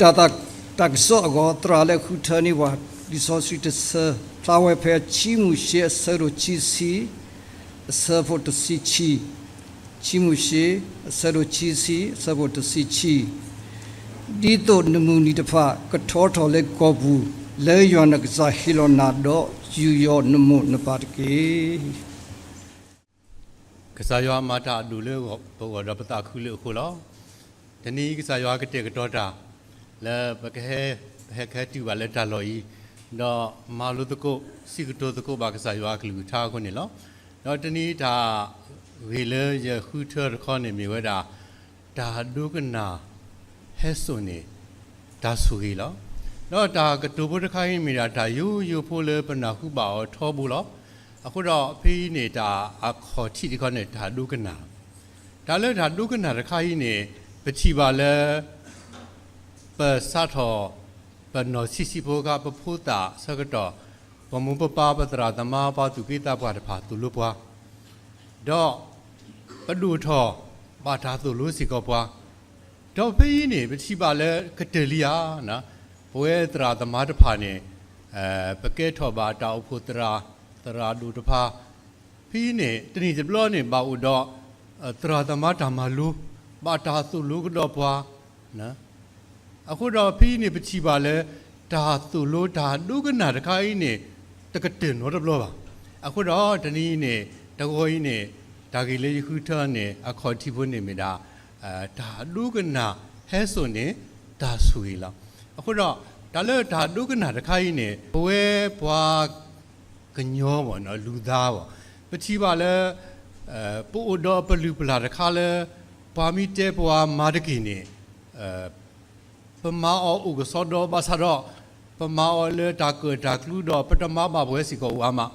တၢ်သးတၢ်ကစီၣ်အဂီၢ် သရၣ်လၢဃုထၢန့ၢ်ပှၤ လံာ်စီဆှံတဆၢ ဖျါဝဲဖဲ ခံမိၤၡ့ အဆၢဒိၣ်ခံဆံ အဆၢဖိတဆံခံ, ခံမိၤၡ့ အဆၢဒိၣ်ခံဆံ အဆၢဖိတဆံခံ, ဒ်သိးနမုၢ်နံၤတဖၣ် ကထီထီၣ်လၢကီၢ်ပူၤ လၢယွၤနကစၢ်ဟ့ၣ်လီၤနၤဒီး ယူာ်ယီၤနမိၢ်နပၢ်တက့ၢ်. ကစၢ်ယွၤမၤတၢ်အဒိၣ်လၢပဂီၢ်ဒီးပသးခုလၢအဃိလီၤ. တနံၤအံၤကစၢ်ယွၤကတဲာ်ကတီၤတၢ် လၢပကဟဲ ပဟဲကဟဲတုၤဘၣ်လၢတၢ်လီၢ်အံၤ, ဒီးမၤလိသကိး စံးကတိၤသကိးဘၣ်ကစၢ်ယွၤအကလုၢ်ကထါအဃိန့ၣ်လီၤ. ဒီးတနံၤအံၤတၢ်ဂ့ၢ်လၢယဃုထၢတခီန့ၣ်မ့ၢ်ဝဲဒၣ် တၢ်ဒိကနၣ်ဟဲစိာ်န့ၣ် တၢ်ဆိၣ်ဂ့ၤလီၤ. ဒီးတၢ်ကတိၤဖိတခါအံၤမ့ၢ်ဒၣ် တၢ်ယိယိဖိလၢပနၢ်ဟူဘၣ်အီၤထီဘိလီၤ. အဃိဒီးဖဲအံၤန့ၣ် တၢ်အခီၣ်ထံးတခီန့ၣ် တၢ်ဒိကနၣ်လီၤ. တၢ်လၢတၢ်ဒိကနၣ်တခါအံၤန့ၣ် ပထံၣ်ဘၣ်လၢ ပစးထီၣ် ပနီၢ်ဆံးဆံးဖိခါ ပဖိသၣ်ဆၢကတီၢ် ပမိၢ်ပပၢ်ပသရၣ်သမါ ပှၤသူၣ်က့သးပှၢ်တဖၣ်သိၣ်လိပှၤ, ဒီးပဒိၣ်ထီၣ်ဘၣ်တၢ်သိၣ်လိစ့ၢ်ကီးပှၤ, ဒီးဖဲအံၤန့ၣ် ပထံၣ်ဘၣ်လၢကတၢၢ်လံဧါ, ပဝဲသရၣ်သမါတဖၣ်န့ၣ် ပကဲထီၣ်ဘၣ်တၢ်အိၣ်ဖှိၣ်သရၣ် သရၣ်ဒိၣ်တဖၣ် ဖဲအံၤန့ၣ် တနံၣ်တဘျီန့ၣ် ဘၣ်အိၣ်ဒီး သရၣ်သမါတၢ်မၤလိ, ဘၣ်တၢ်သိၣ်လိကဒီးပှၤ, အဃိဒီးဖဲအံၤန့ၣ် ပထံၣ်ဘၣ်လၢ တၢ်သိၣ်လိတၢ်ဒိကနၣ်တခါအံၤန့ၣ် တကတၢၢ်နီတဘျီဘၣ်. အဃိဒီးတနံၤအံၤန့ၣ် တဂီၤအံၤန့ၣ် တၢ်ဂ့ၢ်လၢယဃုထၢန့ၣ် အခီၣ်ထံးဖိန့ၣ်မ့ၢ်ဒၣ် တၢ်ဒိကနၣ်ဟဲစိာ်န့ၣ် တၢ်ဆိၣ်ဂ့ၤလီၤ. အဃိဒီး တၢ်လၢတၢ်ဒိကနၣ်တခါအံၤန့ၣ် ပဝဲပှၤ ကညီဘၣ် လူၤသးဘၣ် ပထံၣ်ဘၣ်လၢ ပအိၣ်ဒီးပလုၢ်ပလၢ်တခါလၢ ပှၤမ့ၢ်တဲပှၤမၤတက့ၢ်န့ၣ် ပမၤအီၤအိၣ်ကစီဒီဘၣ်ဆၣ်ဒီး ပမၤအီၤလၢတၢ်ကၢၣ်တၢ်ကျူဒီး ပတမၤဘၣ်ပဝဲစ့ၢ်ကီးအိၣ်အါမး.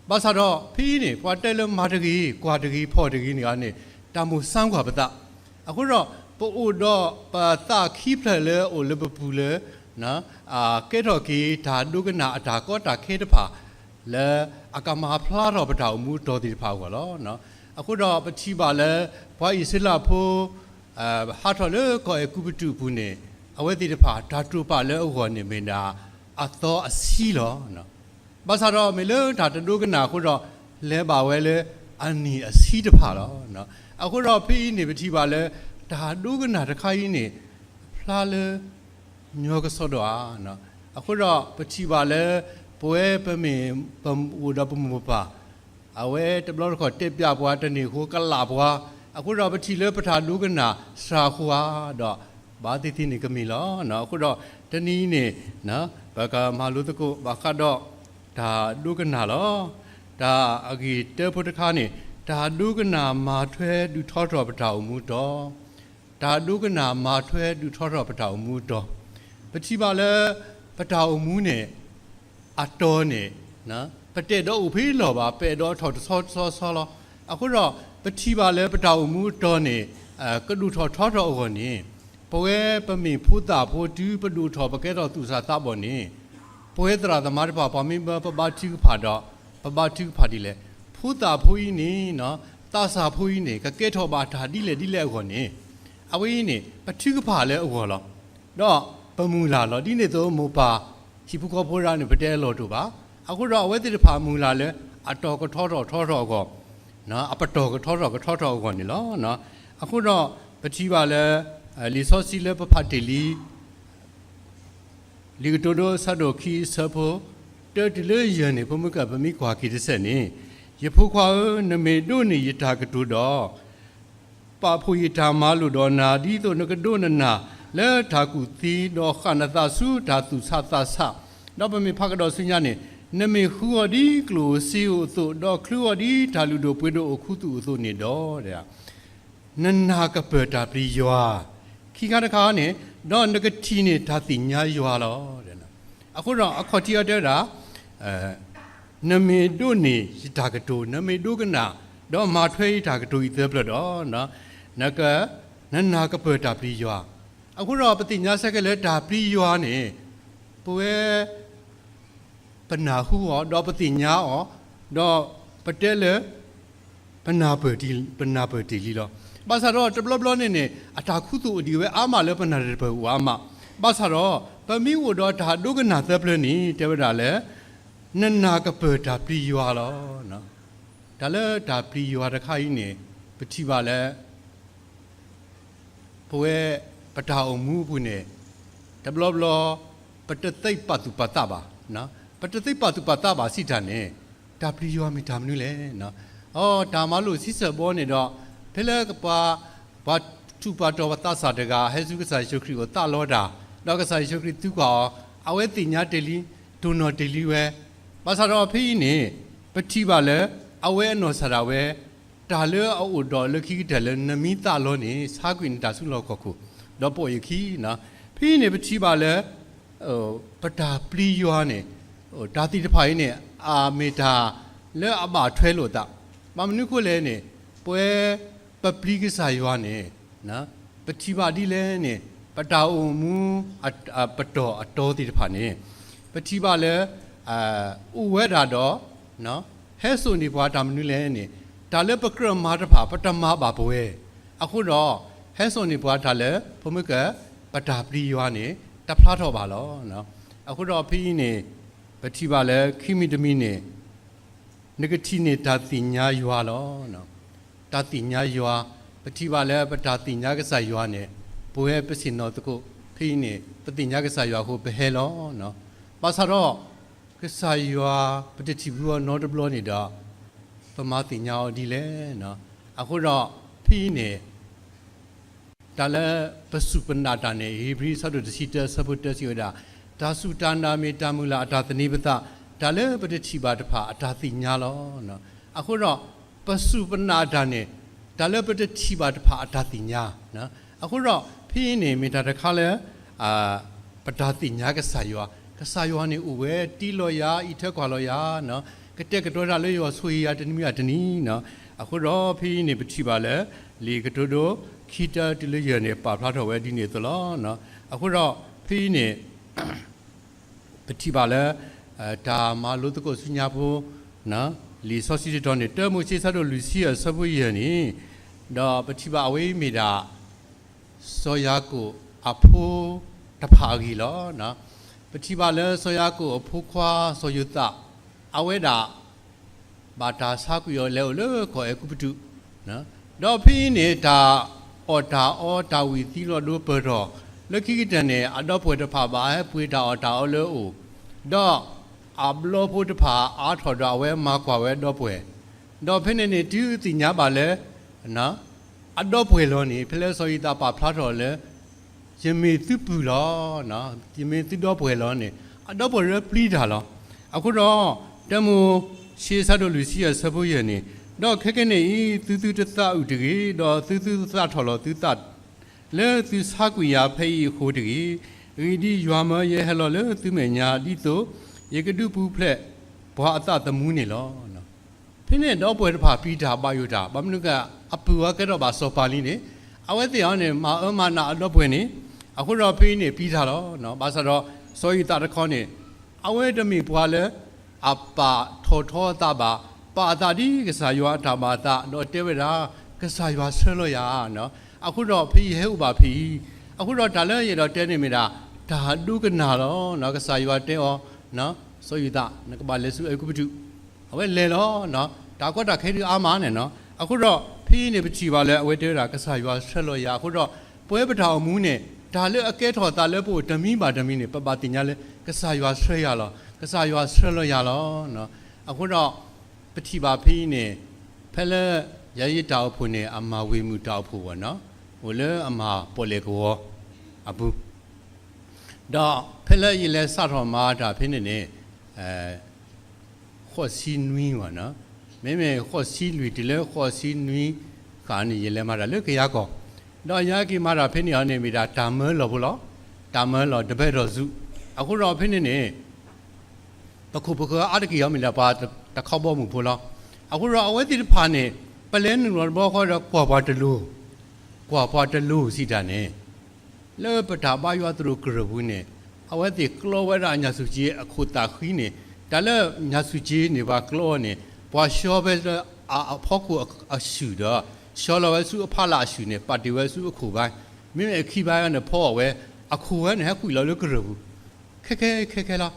ဘၣ်ဆၣ်ဒီးဖဲအံၤန့ၣ် ပှၤတဲလၢမၤတဂ့ၤ ကွၢ်တဂ့ၤဖီၣ်တဂ့ၤန့ၣ်ဂ့ၤန့ၣ် တၢ်မိၣ်စၢကွၢ်ပသး. အဃိဒီး ပအိၣ်ဒီးပသးခံဖျၢၣ်လၢအိၣ်လၢပပူၤလၢ ကဲထီၣ်က့ၤတၢ်ဒိကနၣ်အတၢ်ကီတၢ်ခဲတဖၣ် လၢအကမၤဖျါထီၣ်ပတၢ်အိၣ်မူအတီၤသ့ၣ်တဖၣ်အဂီၢ်လီၤ. အဃိဒီးပထံၣ်ဘၣ်လၢ ပှၤအံၣ်စရ့လးဖိ ဟးထီၣ်လၢကီၢ်အဲၤကူပတူးအပူၤန့ၣ် အဝဲသ့ၣ်တဖၣ်တၢ်တိာ်ပာ်လၢအဂီၢ်န့ၣ်မ့ၢ်ဒၣ် အသီအဆံလီၤ. ဘၣ်ဆၣ်ဒီးမ့ၢ်လၢတၢ်တဒိကနၣ်အဃိဒီး လဲၤဘၣ်ဝဲလၢအနံၣ်အဆံတဖၣ်လီၤ. အဃိဒီးဖဲအံၤန့ၣ် ပထံၣ်ဘၣ်လၢ တၢ်ဒိကနၣ်တခါအံၤန့ၣ် ဖျါလၢ ညီကစီဒီဧါ. အဃိဒီးပထံၣ်ဘၣ်လၢ ပဝဲပမ့ၢ်ပအိၣ်ဒီးပမိၢ်ပပၢ် အဝဲတဘျီတခီၣ်တဲပျးပှၤ တန့ၢ်အဃိကလးပှၤ, အဃိဒီးပထံၣ်လၢပတၢ်ဒိကနၣ်စှၤအဃိဧါ, ဒီး ဘၣ်သ့ၣ်သ့ၣ်န့ၣ်ကမ့ၢ်လီၤ. အဃိဒီးတနံၤအံၤန့ၣ် ပကမၤလိသကိးဘၣ်ဃးဒီး တၢ်ဒိကနၣ်လီၤ. တၢ်အဂ့ၢ်တၢဖိတခါန့ၣ် တၢ်ဒိကနၣ်မၤထွဲဒုးထီထီၣ်ပတၢ်အိၣ်မူအတီၤ တၢ်ဒိကနၣ်မၤထွဲဒုးထီထီၣ်ပတၢ်အိၣ်မူအတီၤ, ပထံၣ်ဘၣ်လၢ ပတၢ်အိၣ်မူန့ၣ် အတီၤန့ၣ် ပတအဲၣ်ဒိးအိၣ်ဖဲအလီၢ်ဘၣ်, ပအဲၣ်ဒိးထီၣ်တဆီဆီဆီလီၤ. အဃိဒီး ပထံၣ်ဘၣ်လၢပတၢ်အိၣ်မူအတီၤန့ၣ် ကဒိၣ်ထီၣ်ထီထီၣ်အဂီၢ်န့ၣ် ပဝဲပမ့ၢ်ဖိသၣ်ဖိတုၤပဒိၣ်ထီၣ်ပကဲထီၣ်သူၣ်စၢ်သးဘီၣ်န့ၣ် ပဝဲသရၣ်သမါတဖၣ် ပှၤမ့ၢ်မၢပဘါထုကဖၣ်ဒီး ပဘါထုကဖၣ်ဒ်လဲၣ်. ဖိသၣ်ဖိအံၤန့ၣ် သးစၢ်ဖိအံၤန့ၣ် ကကဲထီၣ်ဘၣ်တၢ်ဒ်လဲၣ်ဒ်လဲၣ်အဂီၢ်န့ၣ် အဝဲအံၤန့ၣ် ပထုကဖၣ်လၢအဂီၢ်လီၤ. ဒီးပမုၢ်လၢ်လီၤ. ဒ်န့ၣ်အသိးမိၢ်ပၢ် ဟံၣ်ဖိဃီဖိတဂၤန့ၣ် ပတဲအလီၢ်တအိၣ်ဘၣ်. အဃိဒီးအဝဲသ့ၣ်တဖၣ်မုၢ်လၢ်လၢ အတီၤကထီထီၣ်ထီထီၣ်အဂီၢ်, အပတီၢ်ကထီထီၣ်ကထီထီၣ်အဂီၢ်န့ၣ်လီၤ. အဃိဒီးပထံၣ်ဘၣ်လၢ လံာ်စီဆှံလၢပဖးတ့ၢ်လံ လံာ်ကတိၤဒိအဆၢဒိၣ်ခံအဆၢဖိ တၢတုၤလၢယဲၢ်န့ၣ် ဖိမုၣ်ကၢ်ပမ့ၢ်ကွၢ်က့ၤတစဲးန့ၣ်, ယဖိခွါဧၢ, နမ့ၢ်ဒိးန့ၢ်ယတၢ်ကတိၤဒီး ပာ်ဖှိၣ်ယတၢ်မၤလိာ်ဒီးနၤ ဒ်သိးနကဒိးနနၢ်လၢတၢ်ကူၣ်သ့ ဒီးဃၣ်နသးဆူတၢ်သူၣ်ဆးသးဆး, ဒီးပမ့ၢ်ဖးကဒီးဆူညါန့ၣ်, နမ့ၢ်ဃုအီၤဒ်ကျိၣ်ဧိၤစ့ဧိၤအသိး, ဒီးချုအီၤဒ်တၢ်လုၢ်ဒိၣ်ပှ့ၤဒိၣ်အိၣ်ခူသူၣ်အသိးန့ၣ်ဒီး နနၢ်ကပၢၢ်တၢ်ပျံၤယွၤ, ခံခါတခါန့ၣ်, ဒီးနကထံၣ်န့ၢ်တၢ်သ့ၣ်ညါယွၤလီၤ. အဃိဒီးအခီၣ်ထံးအီၤတဲဝဲဒၣ်, နမ့ၢ်ဒိးန့ၢ်ယတၢ်ကတိၤ, နမ့ၢ်ဒိကနၣ်, ဒီးမၤထွဲယတၢ်ကတိၤအံၤသၢဖျၢၣ်ဒီး, နက, နနၢ်ကပၢၢ်တၢ်ပျံၤယွၤ, အဃိဒီးပသ့ၣ်ညါဆၢက့ၤလၢတၢ်ပျံၤယွၤန့ၣ်, ပဝဲ ပနၢ်ဟူအီၤ ဒီးပသ့ၣ်ညါအီၤ, ဒီးပတဲလၢ ပနၢ်ပၢၢ်တ့ၢ်, ပနၢ်ပၢၢ်တ့ၢ်လံလီၤ. ဘၣ်ဆၣ်ဒီးတဘျီဘျီန့ၣ်န့ၣ် အတၢ်ခူသူၣ်အိၣ်ဒံးဝဲအါမးလၢပနၢ်တပၢၢ်အိၣ်အါမး ဘၣ်ဆၣ်ဒီး ပမ့ၢ်အိၣ်ဒီးတၢ်ဒိကနၣ်သၢပျၢၤန့ၣ် တဲဝဲဒၣ်လၢ နနာ်ကပၢၢ်တၢ်ပျံၤယွၤလီၤ. တၢ်လၢတၢ်ပျံၤယွၤတခါအံၤန့ၣ် ပထံၣ်ဘၣ်လၢ ပဝဲပတၢ်အိၣ်မူအပူၤန့ၣ် တဘျီဘျီ ပတသ့ပာ်သူၣ်ပာ်သးဘၣ်, ပတသ့ပာ်သူၣ်ပာ်သးဘၣ်စံးတၢ်န့ၣ် တၢ်ပျံၤယွၤမ့ၢ်တၢ်မနုၤလဲၣ်. အီ တၢ်မၤလိာ်ဆံဆၢၣ်ဘီန့ၣ်ဒီး ဖဲလၢပှၤ ပှၤထူးပှၤတီၤပှၤသးစၢ်တဂၤ ဟဲဆူကစၢ်ယ့ၣ်ၡူးခရံာ်အအိၣ်သးလီတၢ်, ဒီးကစၢ်ယ့ၣ်ၡူးခရံာ်သံကွၢ်အီၤ, အဝဲသ့ၣ်ညါတ့ၢ်လံ, တိၢ်နီၣ်တ့ၢ်လံဝဲ, ဘၣ်ဆၣ်ဒီးဖဲအံၤန့ၣ် ပထံၣ်ဘၣ်လၢ အဝဲအနီၢ်ကစၢ်ဒၣ်ဝဲ တၢ်လၢအအိၣ်ဒီးလၢခံကတၢၢ်လၢနမ့ၢ်သးလီန့ၣ် ဆါကွံာ်နတၢ်စုလီၢ်ခီၣ်ခိၣ်, ဒီးပိာ်ယခံ, ဖဲအံၤန့ၣ် ပထံၣ်ဘၣ်လၢ ပတၢ်ပျံၤယွၤန့ၣ် တၢ်သ့ၣ်တဖၣ်အံၤန့ၣ် အမ့ၢ်တၢ်လၢအဘၣ်ထွဲလိာ်သး, ဘၣ်မနုၤအဃိလဲၣ်န့ၣ် ပဝဲ ပပျံၤကစၢ်ယွၤန့ၣ် ပထံၣ်ဘၣ်ဒ်လဲၣ်န့ၣ် ပတၢ်အိၣ်မူ ပတီၢ်အတီသ့ၣ်တဖၣ်န့ၣ် ပထံၣ်ဘၣ်လၢ အိၣ်ဝဲဒၣ်ဒီး ဟဲစိာ်န့ၢ်ပှၤတၢ်မနုၤလဲၣ်န့ၣ် တၢ်လၢပကြၢးမၤတဖၣ် ပတမၤဘၣ်ပဝဲ, အဃိဒီး ဟဲစိာ်န့ၢ်ပှၤတၢ်လၢ ပမ့ၢ်က ပတၢ်ပျံၤယွၤန့ၣ် တဖျါထီၣ်ဘၣ်လီၤ. အဃိဒီးဖဲအံၤန့ၣ် ပထံၣ်ဘၣ်လၢခံမံၤတမံၤန့ၣ် နကထံၣ်န့ၢ်တၢ်သ့ၣ်ညါယွၤလီၤ. တၢ်သ့ၣ်ညါယွၤ, ပထံၣ်ဘၣ်လၢပတၢ်သ့ၣ်ညါကစၢ်ယွၤန့ၣ် ပဝဲပဆ့ၣ်နီၤသကိး ဖဲအံၤန့ၣ် ပသ့ၣ်ညါကစၢ်ယွၤအဃိပဟဲလီၤ. ဘၣ်ဆၣ်ဒီး ကစၢ်ယွၤ ပတထံၣ်ဘူးအီၤနီတဘျီန့ၣ်ဒီး ပမၤသ့ၣ်ညါအီၤဒ်လဲၣ်. အဃိဒီး ဖဲအံၤန့ၣ် တၢ်လၢပစူၢ်ပနာ်တၢ်န့ၣ် ဧ့ၤဘြံၤအဆၢဒိၣ်တဆံတၢ အဆၢဖိတၢစံးဝဲဒၣ်, တၢ်စူၢ်တၢ်နာ်မ့ၢ်တၢ်မုၢ်လၢ်အတၢ်သန့ၤပသး, တၢ်လၢပတထံၣ်ဘၣ်တဖၣ်အတၢ်သ့ၣ်ညါလီၤ. အဃိဒီး ပစူၢ်ပနာ်တၢ်န့ၣ် တၢ်လၢပတထံၣ်ဘၣ်တဖၣ်အတၢ်သ့ၣ်ညါ, အဃိဒီး ဖဲအံၤန့ၣ် မ့ၢ်တၢ်တခါလၢ ပတၢ်သ့ၣ်ညါကစၢ်ယွၤ, ကစၢ်ယွၤန့ၣ်အိၣ်ဝဲတ့လီၤယၤ အံးထွဲကွၢ်လီၤယၤ, ကတဲာ်ကတီၤတၢ်လၢယွၤဆိၣ်ဂ့ၤယၤတနံၤမ့ၢ်တနံၤ, အဃိဒီးဖဲအံၤန့ၣ် ပထံၣ်ဘၣ်လၢ လံာ်ကတိၤဒိ ခံတၢတုၤလၢယဲၢ်န့ၣ် ပာ်ဖျါထီၣ်ဝဲဒ်န့ၣ်အသိးလီၤ. အဃိဒီးဖဲအံၤန့ၣ် ပထံၣ်ဘၣ်လၢ တၢ်မၤလိသကိးဆူညါဖိ လံာ်စီဆှံတတီၤန့ၣ် တၢမိၤၡ့အဆၢဒိၣ်လွံၢ်ဆံအဆၢဖိယဲၢ်န့ၣ်, ဒီးပထံၣ်ဘၣ်အဝဲအံၤမ့ၢ်ဒၣ် စီၤယၤကိာ်အဖိတဖၣ်အဂ့ၢ်လီၤ. ပထံၣ်ဘၣ်လၢစီၤယၤကိာ်အဖိခွါစီၤယိၤသး အဝဲဒၣ် ဘၣ်တၢ်ဆါကွံာ်အီၤလဲၤအိၣ်လၢကီၢ်အဲၤကူပတူး, ဒီးဖဲအံၤန့ၣ် တၢ်အီၣ်တၢ်အီတၢ်ဝံၣ်သံလီၤဒိပၢၢ်ထီၣ်, လၢခံကတၢၢ်န့ၣ် အဒီပုၢ်ဝဲၢ်တဖၣ်ဘၣ်ဟဲပှ့ၤတၢ်အီၣ်တၢ်အီလၢအအိၣ်, ဒီးအဘျီဖိတဖၣ်အါထီၣ်ဒီးအဝဲမၤကွၢ်ဝဲအဒီပုၢ်ဝဲၢ်, ဒီးဖဲန့ၣ်န့ၣ် တုၤသ့ၣ်ညါဘၣ်လၢ အဒီပုၢ်ဝဲၢ်လီၤန့ၣ် ဖဲလၢစီၤယိၤသးပာ်ဖျါထီၣ်လၢ ယမ့ၢ်သုပုၢ်လီၤ, ယမ့ၢ်သုဒီပုၢ်ဝဲၢ်လီၤန့ၣ် အဒီပုၢ်ဝဲၢ်လၢပျံၤတၢ်လီၤ. အဃိဒီး တၢမိၤၡ့အဆၢဒိၣ်လွံၢ်ဆံအဆၢဖိယဲၢ်န့ၣ်, ဒီးခဲကနံၣ်အံၤ သုသုတသးအုၣ်တဂ့ၤ, ဒီးသုသုသးထီၣ်လီၤသုသး လၢသုဆါကွံာ်ယၤဖဲအံၤအဃိတဂ့ၤ. အဂ့ၢ်ဒ်အံၤ, ယွၤမၢယဟဲလီၤလၢသုမဲာ်ညါ ဒ်သိးယကဒုးပူၤဖျဲးပှၤအသးသမူန့ၣ်လီၤ. ဖဲန့ၣ်ဒီပုၢ်ဝဲၢ်တဖၣ်ပျံၤတၢ်ဘၣ်ယိၣ်တၢ်, ဘၣ်မနုၤက အပုၢ်အဝဲကဲထီၣ်ဘၣ်စီၤပၤလံန့ၣ်, အဝဲသ့ၣ်အံၤန့ၣ် မၤအၢမၤနးအဒီပုၢ်ဝဲၢ်န့ၣ်, အဃိဒီးဖဲအံၤန့ၣ်ပျံၤတၢ်လီၤ. ဘၣ်ဆၣ်ဒီး စီၤယိၤသးတခီန့ၣ် အဝဲတမ့ၢ်ပှၤလၢ အပာ်ထီၣ်ထီအသးဘၣ်, ပာ်အသးဒ်ကစၢ်ယွၤအတၢ်မၤအသး ဒီးတဲဝဲဒၣ်, ကစၢ်ယွၤဆှၢလီၤယၤ, အဃိဒီးဖဲယဟဲအိၣ်ဘၣ်ဖဲအံၤ, အဃိဒီးတၢ်လၢယအဲၣ်ဒိးတဲန့ၣ်မ့ၢ်ဒၣ် တၢ်ဒိကနၣ်လီၤ. ကစၢ်ယွၤတဲအီၤ, စီၤယိၤသး နကဘၣ်လဲၤဆူအဲၤကူပတူး, အဝဲလဲၤလီၤ. တၢ်ကီတၢ်ခဲဒုးအါမးန့ၣ်နီၤ, အဃိဒီးဖဲအံၤန့ၣ် ပထံၣ်ဘၣ်လၢအဝဲတဲဝဲဒၣ် ကစၢ်ယွၤဆှၢလီၤယၤ, အဃိဒီး ပဝဲပတၢ်အိၣ်မူန့ၣ် တၢ်လၢအကဲထီၣ်သးလၢပအိၣ်တမံၤဘၣ်တမံၤန့ၣ် ပဘၣ်သ့ၣ်ညါလၢ ကစၢ်ယွၤဆှၢယၤလီၤ, ကစၢ်ယွၤဆှၢလီၤယၤလီၤ. အဃိဒီး ပထံၣ်ဘၣ်ဖဲအံၤန့ၣ် ဖဲလၢယၤယတၢ်အိၣ်ဖှိၣ်န့ၣ် အမၤဝ့ၢ်မုၢ်တၢ်အိၣ်ဖှိၣ်ဝဲနီၤ, အိၣ်လၢအမၤပီၣ်လဲၣ်ကဝီၤအပူၤ, ဒီးဖဲလၢယလဲၤစးထီၣ်မၤတၢ်ဖဲန့ၣ်န့ၣ် ဃိးဆံနွံဝဲနီၤ, မ့မ့ၢ်ဃိးဆံလွံၢ်တုၤလၢဃိးဆံနွံဃၣ်န့ၣ် ယလဲၤမၤတၢ်လၢကယၤကီၢ်, ဒီးယက့ၤမၤတၢ်ဖဲန့ၣ်အီၤန့ၣ် မ့ၢ်ဒၣ်တၢ်မၢလီၢ်ဖိလီၤ. တၢ်မၢလီၢ်တဘဲဒီးစူး, အဃိဒီးဖဲန့ၣ်န့ၣ် ပခိၣ်ပဃၢၤအါတက့ၢ်အီၤမ့ၢ်ဒၣ်ပှၤတခီဘီမုၢ်ဖိလီၤ. အဃိဒီးအဝဲသ့ၣ်တဖၣ်န့ၣ် ပလဲၤနုာ်လီၤတဘျီဃီဒီး ကွၢ်ပှၤတလိၤ, ကွၢ်ပှၤတလိၤစံးတၢ်န့ၣ် လၢပတၢ်ဘါယွၤသရိာ်ကရၢၢ်ပူၤန့ၣ် အဝဲသ့ၣ်ကျီဝဲဒၣ်ညၣ်ဆူၣ်ကၠ့အခိၣ်သၣ်ဃံန့ၣ်, တၢ်လၢညၣ်ဆူၣ်ကၠ့န့ၣ် ပှၤကျီန့ၣ် ပှၤဆှီဖဲလၢအဖီခိၣ်အဆူၣ်ဒီး ဆှီလီၤဝဲဆူအဖီလာ်အဆူၣ်န့ၣ် ပာ်တ့ၢ်ဝဲဆူအခိၣ်ဘါ, မ့မ့ၢ်အခံဘါန့ၣ် ဖီအီၣ်ဝဲ အခိၣ်ဝဲန့ၣ် ဟဲကွံာ်လီၤလၢကရၢၢ်ပူၤ, ခဲခဲခဲခဲလီၤ.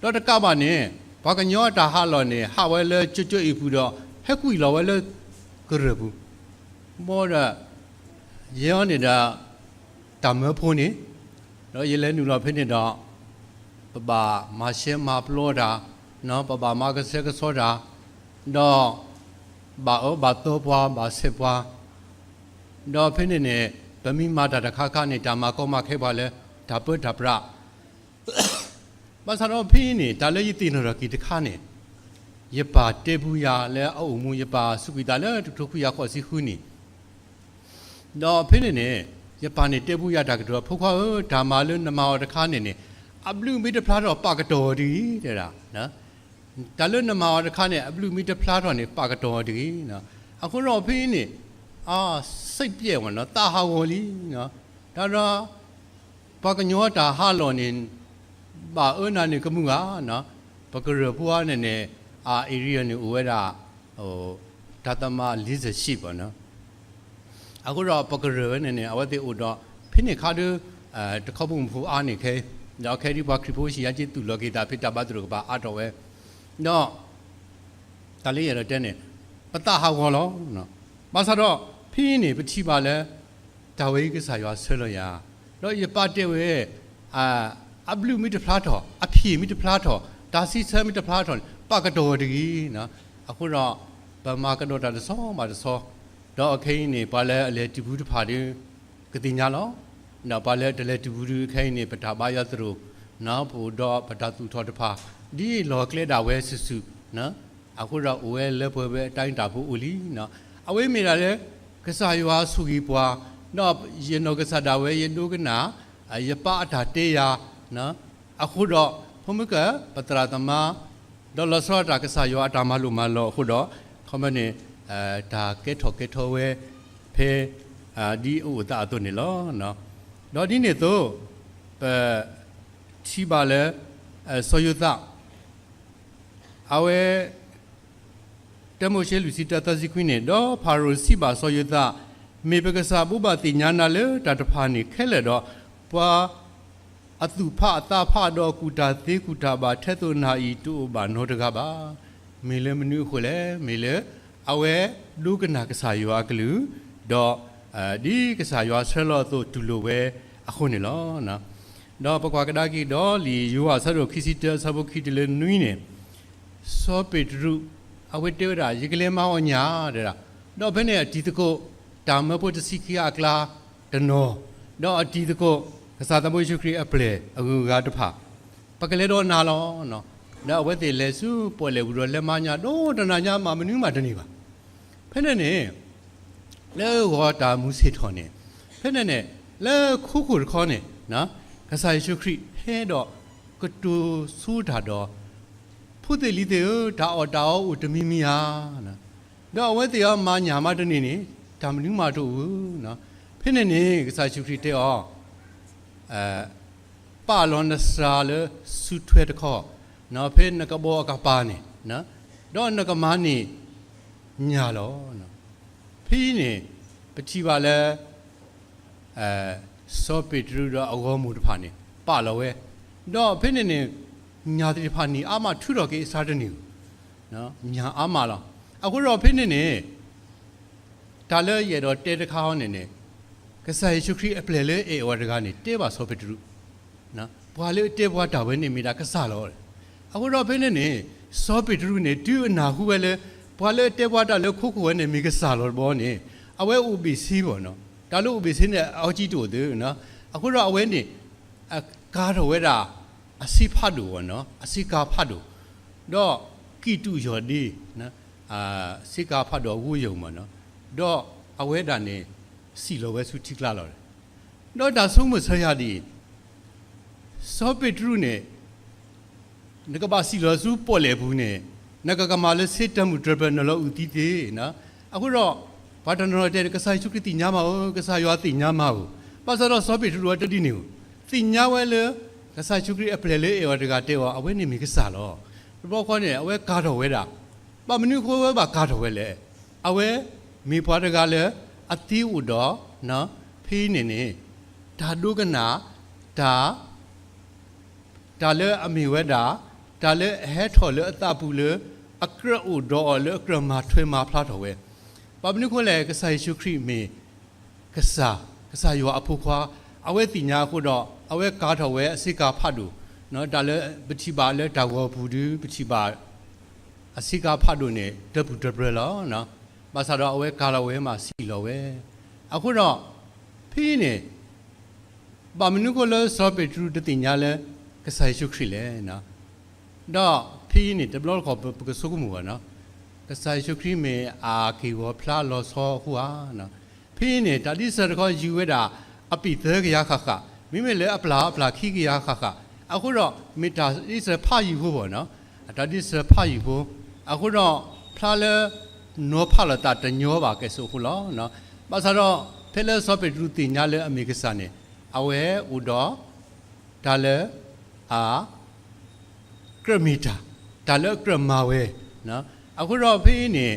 ဒီးတကးဘၣ်န့ၣ် ပှၤကညီအတၢ်ဟးလီၢ်န့ၣ် ဟးဝဲလၢကၠိကၠိအံၤပူၤဒီး ဟဲကွံာ်လီၤဝဲလၢကရၢၢ်ပူၤ, ဘၣ်ဒီး ယဲအံၤန့ၣ်ဒီး တၢ်မၢဖိန့ၣ်, ဒီးယလဲၤနုာ်လီၤဖဲန့ၣ်ဒီး ပဘၣ်မၤရှဲမၤပျီတၢ်, ပဘၣ်မၤကဆှဲကဆှီတၢ်, ဒီး ဘၣ်အၢဘၣ်သီပှၤ ဘၣ်ဆဲးပှၤ, ဒီးဖဲန့ၣ်န့ၣ် ပမ့ၢ်မၤတၢ်တခါခါန့ၣ် တၢ်မၤကီမၤခဲပှၤလၢ တၢ်ပၢတၢ်ပြး ဘၣ်ဆၣ်ဒီးဖဲအံၤန့ၣ် တၢ်လၢယသ့ၣ်နီၣ်ထီၣ်က့ၤတခါန့ၣ်, ယပၢ်တဲပူၤယၤလၢအအိၣ်မူ ယပၢ်စူးကွံာ်သးလၢတကထိခွံကယၤဃိးဆံဃုနံၣ်, ဒီးဖဲန့ၣ်န့ၣ် ယပၢ်န့ၣ်တဲပူၤယၤတၢ်ကတိၤ, ဖိခွါဧၢ, တၢ်မၤလၢနမၤအီၤတခါန့ၣ်န့ၣ် အဘျုးမ့ၢ်တဖျါထီၣ် ပာ်ကတီၤအီၤတဂ့ၤ, တဲဒၣ် တၢ်လၢနမၤအီၤတခါန့ၣ် အဘျုးမ့ၢ်တဖျါထီၣ်န့ၣ် ပာ်ကတီၤအီၤတဂ့ၤ. အဃိဒီးဖဲအံၤန့ၣ် အစိတ်ပျက်ဝဲနီၤ, သးဟးဂီၤလံနီၤ, တၢ်ဒီး ပှၤကညီတၢ်ဟးလီၢ်န့ၣ် ဘၣ်အၢနၤန့ၣ်ကမုာ်ဧါနီၤ, ပကရၢၢ်ဖိအါန့ၣ်န့ၣ် အ area န့ၣ်အိၣ်ဝဲဒၣ် တၢ်သမါလေးဆယ်ရှိပါနီၤ. အဃိဒီးပကရၢၢ်ဝဲန့ၣ်န့ၣ် အဝဲသ့ၣ်အိၣ်ဒီး ဖဲန့ၣ်ခါဒု တခီဘိမုၢ်ဖိအါန့ၢ်ခဲအံၤ, ဒီးခဲအံၤဒ်ပှၤခရံာ်ဖိဟံၣ်ယါက့သူၣ်လီၤက့ၤသးဖဲတၢ်ဘါသရိာ်ကပၤအါထီၣ်ဝဲ, ဒီး တၢ်လၢယအဲၣ်ဒိးတဲန့ၣ် ပသးဟးဂီၤလီၤ. ဘၣ်ဆၣ်ဒီး ဖဲအံၤန့ၣ် ပထံၣ်ဘၣ်လၢ တၢ်ဝဲအံၤကစၢ်ယွၤဆှၢလီၤယၤ, ဒီးယပၢ်တဲဝဲ အဘျုးမ့ၢ်တဖျါထီၣ်, အဖံးမ့ၢ်တဖျါထီၣ်, တၢ်စံးဆၢမ့ၢ်တဖျါထီၣ်န့ၣ် ပာ်ကတီၤတဂ့ၤ. အဃိဒီး ပမၤကဒီးတၢ်တဆီဘၣ်တဆီ, ဒီးအခဲအံၤန့ၣ် ပှၤလၢအလဲၤတုၤဖုတဖၣ်ဒီး ကသ့ၣ်ညါလီၤ. ဒီးပှၤလၢတလဲၤတုၤဖုဒုးခဲအံၤန့ၣ် ပတၢ်ဘါယွၤသရိာ်, ပအိၣ်ဒီးပတၢ်သူၣ်ထီၣ်တဖၣ် ဒ်လီၢ်ကျဲဒၣ်ဝဲစုာ်စုာ်, အဃိဒီးအိၣ်ဝဲလၢပှဲၤဝဲအတၢ်တၢ်ဖိအိၣ်လံ. အဝဲမ့ၢ်ဒၣ်လၢ ကစၢ်ယွၤဆိၣ်ဂ့ၤပှၤ, ဒီးယနီၢ်ကစၢ်ဒၣ်ဝဲယဒိကနၣ်, ယပၢ်အတၢ်တဲယၤ, အဃိဒီး ဖိမုၣ်က ပသရၣ်သမါ ဒီးလီၤဆီဒၣ်တၢ်ကစၢ်ယွၤအတၢ်မၤလိာ်မၤလီၤအဃိဒီး ခီမ့ၢ်န့ၣ် တၢ်ကဲထီၣ်ကဲထီဝဲ ဖဲ ဒ်အအိၣ်သးအသိးန့ၣ်လီၤ. ဒီးဒ်န့ၣ်အသိး ပထံၣ်ဘၣ်လၢ စီၤယိၤသး အဝဲ တၢမိၤၡ့လွံၢ်ဆံတၢသၢဆံခွံန့ၣ်, ဒီးဖၤရိၤစံးဘၣ်စီၤယိၤသး, မ့ၢ်ပကစၢ်ဘိးဘၣ်သ့ၣ်ညါနၤလၢတၢ်တဖၣ်န့ၣ်ခဲလၢာ်ဒီး, ပှၤအသူၣ်ဖးအသးဖးဒီးကူၣ်တၢ်သ့ကူၣ်တၢ်ဘၣ်ထဲသိးနၤအံၤ တအိၣ်ဘၣ်နီတဂၤဘၣ်. မ့ၢ်လၢမနုၤအဃိလဲၣ်, မ့ၢ်လၢအဝဲဒိကနၣ်ကစၢ်ယွၤအကလုၢ်, ဒီး ဒ်ကစၢ်ယွၤဆှၢလီၤအသိးတူၢ်လိာ်ဝဲအဃိန့ၣ်လီၤ. ဒီးပကွၢ်ကဒါက့ၤဒီးလံာ်ယိၤဟၣ်အဆၢဒိၣ်ခံဆံတၢအဆၢဖိခံတုၤလၢနွံန့ၣ်, စီၤပ့းတရူး အဝဲတဲဝဲဒၣ် ယကလဲၤမၤအီၣ်ညၣ် တဲဒၣ်, ဒီးဖဲန့ၣ်အတံၤသကိး တၢ်မၢဖိတဆံခံဂၤအကျါတနီၤ, ဒီးအတံၤသကိး ကစၢ်သးဘိယ့ၣ်ၡူးခရံာ်အပျဲၢ်အဂုၤအဂၤတဖၣ် ပကလဲၤဒီးနၤလီၤ. ဒီးအဝဲသ့ၣ်လဲၤဆူပီၣ်လဲၣ်ပူၤဒီးလဲၤမၤညၣ် ဒီးတနၤညါမးမနုၤမးတန့ၢ်ဘၣ်. ဖဲန့ၣ်န့ၣ် လၢဂီၤတၢ်မူဆ့ၣ်ထီၣ်န့ၣ်, ဖဲန့ၣ်န့ၣ် လၢခိခိၣ်တခီန့ၣ် ကစၢ်ယ့ၣ်ၡူးခရံာ်ဟဲဒီးကတိၤဆိတၢ်ဒီး ဖိသ့ၣ်လံၤသ့ၣ်ဧၢ, တၢ်အီၣ်တၢ်အီအိၣ်တမံၤမံၤဧါ. ဒီးအဝဲသ့ၣ်အီၤမၤညၣ်မးတန့ၢ်န့ၣ် တၢ်မနုၤမးတအိၣ်ဧါ. ဖဲန့ၣ်န့ၣ် ကစၢ်ယ့ၣ်ၡူးခရံာ်တဲအီၤ ပာ်လီၤနစှၤလၢစုထွဲတခီ, ဖဲနကဘီအကပၤန့ၣ်, ဒီးနကမၤန့ၢ်ညၣ်လီၤ. ဖဲအံၤန့ၣ် ပထံၣ်ဘၣ်လၢ စီၤပ့းတရူးဒီးအဂီၢ်မိၢ်တဖၣ်န့ၣ် ပာ်လီၤဝဲ, ဒီးဖဲန့ၣ်န့ၣ် ညၣ်သ့ၣ်တဖၣ်န့ၢ်အါမးထုးထီၣ်က့ၤအဆါတန့ၢ်ဧိၤ, ညၣ်အါမးလီၤ. အဃိဒီးဖဲန့ၣ်န့ၣ် တၢ်လၢယအဲၣ်ဒိးတဲတခါအံၤန့ၣ်န့ၣ်, ကစၢ်ယ့ၣ်ၡူးခရံာ်အပျဲၢ်လၢအဲၣ်အီၤတဂၤန့ၣ် တဲဘၣ်စီၤပ့းတရူး, ပှၤလၢအတဲပှၤတၢ်ဝဲန့ၣ်မ့ၢ်ဒၣ်ကစၢ်လီၤ. အဃိဒီးဖဲန့ၣ်န့ၣ် စီၤပ့းတရူးန့ၣ် တုၤအနၢ်ဟူဝဲလၢ ပှၤလၢအတဲပှၤတၢ်လၢခိခိၣ်ဝဲန့ၣ်မ့ၢ်ကစၢ်လီၤတဘျီန့ၣ်, အဝဲအိၣ်ဘ့ၣ်ဆ့ဘၣ်နီၤ, တၢ်လၢအိၣ်ဘ့ၣ်ဆ့န့ၣ် အီကၠံတအိၣ်သ့နီၤ, အဃိဒီးအဝဲန့ၣ် ကၤထီၣ်ဝဲဒၣ် အဆ့ဖးဒိၣ်ဝဲနီၤ, အဆ့ကၤဖးဒိၣ်, ဒီးကံၢ်တူာ်ယီၢ်ဒ့ ဆ့ကၤဖးဒိၣ်အဂိယုၢ်မးနီၤ, ဒီးအဝဲဒၣ်န့ၣ် စံၣ်လီၤဝဲဆူထံကျါလီၤ. ဒီးတၢ်ဆိကမိၣ်ဆၢယၤဒ်အံၤ, စီၤပ့းတရူးန့ၣ် နကဘၣ်စံၣ်လီၤဆူပီၣ်လဲၣ်ပူၤန့ၣ်, နကကမၤလၢဆ့တၢ်မုၢ်တြၢၢ်ပၢၢ်နုာ်လီၤအုၣ်သံသ့နီၤ. အဃိဒီး ပှၤတနီၤနီၤတဲ ကစၢ်ယ့ၣ်ၡူးခရံာ်သ့ၣ်ညါမးဧိၤ, ကစၢ်ယွၤသ့ၣ်ညါမးဧိၤ, ဘၣ်ဆၣ်ဒီးစီၤပ့းတရူးအတဒ်န့ၣ်ဧိၤ, သ့ၣ်ညါဝဲလၢ ကစၢ်ယ့ၣ်ၡူးခရံာ်အပျဲၢ်လၢအဲၣ်အီၤတဂၤတဲအီၤ အဝဲန့ၣ်မ့ၢ်ကစၢ်လီၤ. တဘျီဃီန့ၣ် အဝဲကၤထီၣ်ဝဲဒၣ်, ဘၣ်မနုၤအဃိဝဲဘၣ်ကၤထီၣ်ဝဲလဲၣ်. အဝဲမ့ၢ်ပှၤတဂၤလၢအသံအိၣ်ဒီး ဖဲအံၤန့ၣ်န့ၣ် တၢ်ဒိကနၣ်, တၢ် တၢ် တၢ်လၢအမ့ၢ်ဝဲဒၣ် တၢ်လၢအဟဲထီၣ်လၢအသးပူၤလၢ အကြၢးအိၣ်ဒီးအီၤလၢအကြၢးမၤထွဲမၤဖျါထီၣ်ဝဲ, ဘၣ်မနုၤအဃိလဲၣ် ကစၢ်ယ့ၣ်ၡူးခရံာ်မ့ၢ် ကစၢ်, ကစၢ်ယွၤအဖိခွါ, အဝဲသ့ၣ်ညါအဃိဒီး အဝဲကၤထီၣ်ဝဲအဆ့ကၤဖးဒိၣ်, တၢ်လၢပထံၣ်ဘၣ်လၢတၢ်ဂီၤပူၤဒီး ပထံၣ်ဘၣ် အဆ့ကၤဖးဒိၣ်န့ၣ် တပူၤတပြၢလီၤ. ဘၣ်ဆၣ်ဒီးအဝဲကၤလီၤဝဲမးစံၣ်လီၤဝဲ, အဃိဒီး ဖဲအံၤန့ၣ် ဘၣ်မနုၤအဃိလၢစီၤပ့းတရူးတသ့ၣ်ညါလၢ ကစၢ်ယ့ၣ်ၡူးခရံာ်လဲၣ်. ဒီးဖဲအံၤန့ၣ် တဘျီတခီၣ်ပကဆိကမိၣ်ဘၣ်နီၤ, ကစၢ်ယ့ၣ်ၡူးခရံာ်မ့ၢ်အက့ၢ်ဂီၤဖျါလီၤဆီအဃိဧါ. ဖဲအံၤန့ၣ် တၢ်ဒ်စၢၤတခီယုၢ်ဝဲဒၣ် အပ့ၢ်သၢကယၤဃၣ်ဃၣ်, မ့မ့ၢ်လၢအပျၢ်အပျၢ်ခံကယၤဃၣ်ဃၣ်, အဃိဒီးမ့ၢ်တၢ်ဒ်စၢၤဖးယုၢ်ဖိဘၣ်နီၤ, အတၢ်ဒ်စၢၤဖးယုၢ်ဖိ, အဃိဒီး ဖျါလၢ နီၤဖးလိာ်သးတညီဘၣ်ကဲၣ်ဆိးအဃိလီၤ. ဘၣ်ဆၣ်ဒီး ဖဲလၢစီၤပ့းတရူးသ့ၣ်ညါလၢအမ့ၢ်ကစၢ်န့ၣ် အဝဲအိၣ်ဒီး တၢ်လၢ အ ကြၢးမ့ၢ်တၢ်, တၢ်လၢအကြၢးမၤဝဲ, အဃိဒီးဖဲအံၤန့ၣ်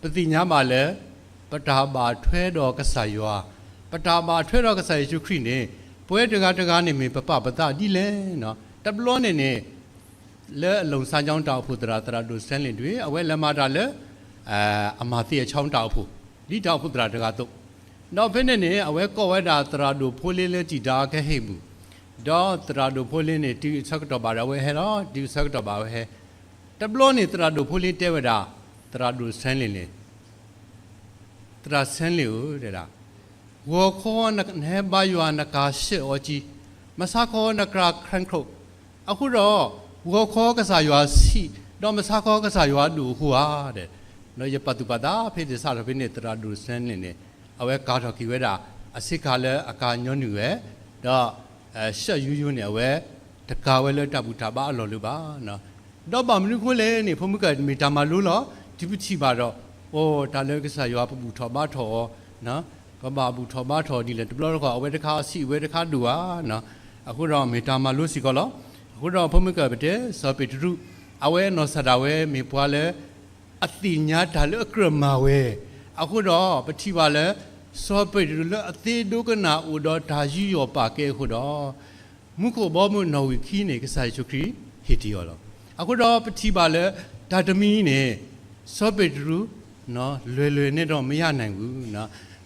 ပသ့ၣ်ညါဘၣ်လၢ ပတၢ်ဘၣ်ထွဲဒီးကစၢ်ယွၤ, ပတၢ်ဘၣ်ထွဲဒီးကစၢ်ယ့ၣ်ၡူးခရံာ်န့ၣ် ပဝဲတဂၤတဂၤန့ၣ်မ့ၢ်ပပာ်ပသးဒ်လဲၣ်. တဘျီန့ၣ်န့ၣ် လၢအလိၤစါကၠီတၢ်အိၣ်ဖှိၣ်သရၣ် သရၣ်ဒိၣ်စဲလ့ၣ်ဒွံၣ် အဝဲလဲၤမၤတၢ်လၢ အမၤသ့အဆီတၢ်အိၣ်ဖှိၣ် ဒ်တၢ်အိၣ်ဖှိၣ်သရၣ်တဂၤအသိး, ဒီးဖဲန့ၣ်န့ၣ် အဝဲကိးဝဲဒၣ်သရၣ်ဒိၣ်ဖိလ့လၢတံာ်တာ်ကဟ့ၣ်ဘူၣ်, ဒီးသရၣ်ဒိၣ်ဖိလ့န့ၣ် တုၤအဆၢကတီၢ်ဘၣ်ဒီးအဝဲဟဲလီၤ, တုၤအဆၢကတီၢ်ဘၣ်အဝဲဟဲ, တဘျီန့ၣ်သရၣ်ဒိၣ်ဖိလ့တဲဝဲဒၣ် သရၣ်ဒိၣ်စဲလ့ၣ်န့ၣ် သရၣ်စဲလ့ၣ်ဧၢ, တဲဒၣ်, ဂီၤခီနဟဲဘါယွၤနကၤဆှၢအီၤကံ, မဆါခီနကၤခရၢၣ်ခိၣ်, အဃိဒီး ဂီၤခီကစၢ်ယွၤဆံး, ဒီးမဆါခီကစၢ်ယွၤဒိၣ်အဃိဧါ, ဒီးယပာ်သူၣ်ပာ်သးဖဲသ့ၣ်စးထီၣ်ဖဲန့ၣ် သရၣ်ဒိၣ်စဲလ့ၣ်န့ၣ် အဝဲကၤထီၣ်က့ၤဝဲဒၣ် အဆ့ကၤလၢအကၤညီနုၢ်ဝဲ, ဒီး ဆၢယိယိန့ၣ် အဝဲတကၤဝဲလၢတၢ်ဘူၣ်တၢ်ဘါအလီၢ်လၢၤဘၣ်. ဒီးဘၣ်မနုၤအဃိလဲၣ်န့ၣ် ဖိမုၣ်ကမ့ၢ်တၢ်မၤလိလီၤ, တုၤပထံၣ်ဘၣ်ဒီး အိ တၢ်လၢကစၢ်ယွၤပဘူၣ်ထီၣ်ဘါထီၣ်အီၤ, ပဘၣ်ဘူၣ်ထီၣ်ဘါထီၣ်ဒ်လဲၣ် တဘျီတခီၣ် အဝဲတခါအဆံး အဝဲတခါဒိၣ်ဧါ, အဃိဒီးမ့ၢ်တၢ်မၤလိစ့ၢ်ကီးလီၤ. အဃိဒီးဖိမုၣ်ကပတဲ စီၤပ့းတရူး အဝဲအနီၢ်ကစၢ်ဒၣ်ဝဲမ့ၢ်ပှၤလၢ အသ့ၣ်ညါတၢ်လၢအကြၢးမၤဝဲ, အဃိဒီးပထံၣ်ဘၣ်လၢ စီၤပ့းတရူးလၢအသ့ဒိကနၣ်အိၣ်ဒီးတၢ်ယူးယီၣ်ပာ်ကဲအဃိဒီး မူခိၣ်ဘီမုၢ်နီၣ်ဝံာ်ခံန့ၣ် ကစၢ်ယ့ၣ်ၡူးခရံာ်ဟ့ၣ်တ့ၢ်အီၤလီၤ. အဃိဒီးပထံၣ်ဘၣ်လၢ တၢ်တမံၤအံၤန့ၣ် စီၤပ့းတရူး လွယ်လွယ်နဲ့တော့ မရနိုင်ဘူး,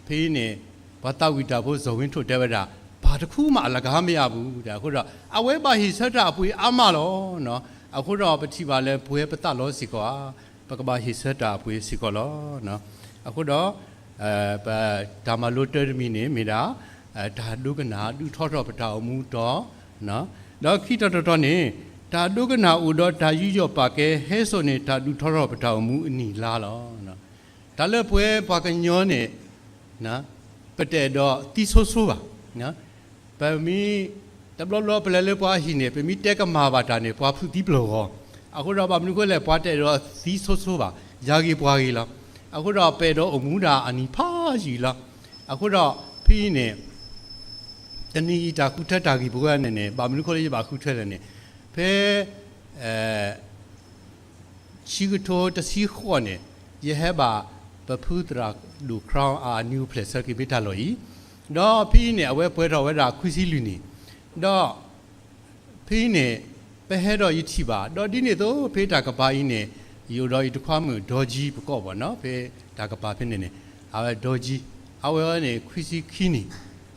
ဖဲအံၤန့ၣ် ပှၤသးဝံၣ်တၢ်ဖိစီၤဝ့ထိၣ်တဲဝဲဒၣ် ဘာတစ်ခုမှ အလကားမရဘူး အဃိဒီး အဝဲဘၣ်ဟ့ၣ်ဆၢတၢ်အပှ့ၤအါမးလီၤ. အဃိဒီးပထံၣ်ဘၣ်လၢပဝဲပသးလီစ့ၢ်ကီးဧါ, ပကဘၣ်ဟ့ၣ်ဆၢတၢ်အပှ့ၤစ့ၢ်ကီးလီၤ. အဃိဒီး ပတၢ်မၤလိတၢ်တမံၤန့ၣ်မ့ၢ်ဒၣ် တၢ်ဒိကနၣ်ဒုးထီထီၣ်ပတၢ်အိၣ်မူတီၤ, ဒီးခံတီၤတတီၤန့ၣ် တၢ်ဒိကနၣ်အိၣ်ဒီးတၢ်ယူးယီၣ်ပာ်ကဲ ဟဲစိာ်န့ၢ်တၢ်ဒုးထီထီၣ်ပတၢ်အိၣ်မူအနံၣ်လါလီၤ. တၢ်လၢပဝဲပှၤကညီန့ၣ် ပတအဲၣ်ဒိးသံဆိဆိဘၣ်. ပမ့ၢ် တဘျီဘျီပလဲၤလၢပှၤအဟံၣ်န့ၣ် ပမ့ၢ်တဲကမၣ်ဘၣ်တၢ်န့ၣ် ပှၤဖုးသံပျီၢ်ဂီၤ, အဃိဒီးဘၣ်မနုၤအဃိလဲၣ် ပှၤတအဲၣ်ဒိးသံဆိဆိဘၣ်, ယၤဂ့ၤပှၤဂ့ၤလီၤ. အဃိဒီးပအဲၣ်ဒိးအိၣ်မူဒၣ်အနံၣ်ဖးယံာ်လီၤ. အဃိဒီးဖဲအံၤန့ၣ် တနံၤအံၤတၢ်ဃုထၢတၢ်ဂ့ၢ်ပဝဲန့ၣ်န့ၣ် ဘၣ်မနုၤအဃိလၢယဘၣ်ဃုထၢလဲၣ်န့ၣ် ဖဲ ဆံကထိတဆံဃိးန့ၣ် ယဟဲဘၣ်ပဖုသရၣ်ဒိၣ် Crown အနံၤအိၣ်ဖျဲၣ်ဆၢက့ၤမ့ၢ်တၢ်လီၢ်အံၤ, ဒီးဖဲအံၤန့ၣ် အဝဲပှဲၤထီၣ်ဝဲဒၣ်ခွံဆံလွံၢ်နံၣ်, ဒီးဖဲအံၤန့ၣ် ပဟဲဒီးယထံၣ်ဘၣ်, ဒီးဒ်န့ၣ်အသိး ဖဲတၢ်ကပၤအံၤန့ၣ် ယအိၣ်ဒီးယတခွါမုၣ်ဒီကၠံပကိးဘၣ်နီၤ, ဖဲတၢ်ကပၤဖဲန့ၣ်န့ၣ် အဝဲဒီကၠံ, အဝဲန့ၣ်ခွံဆံခံနံၣ်,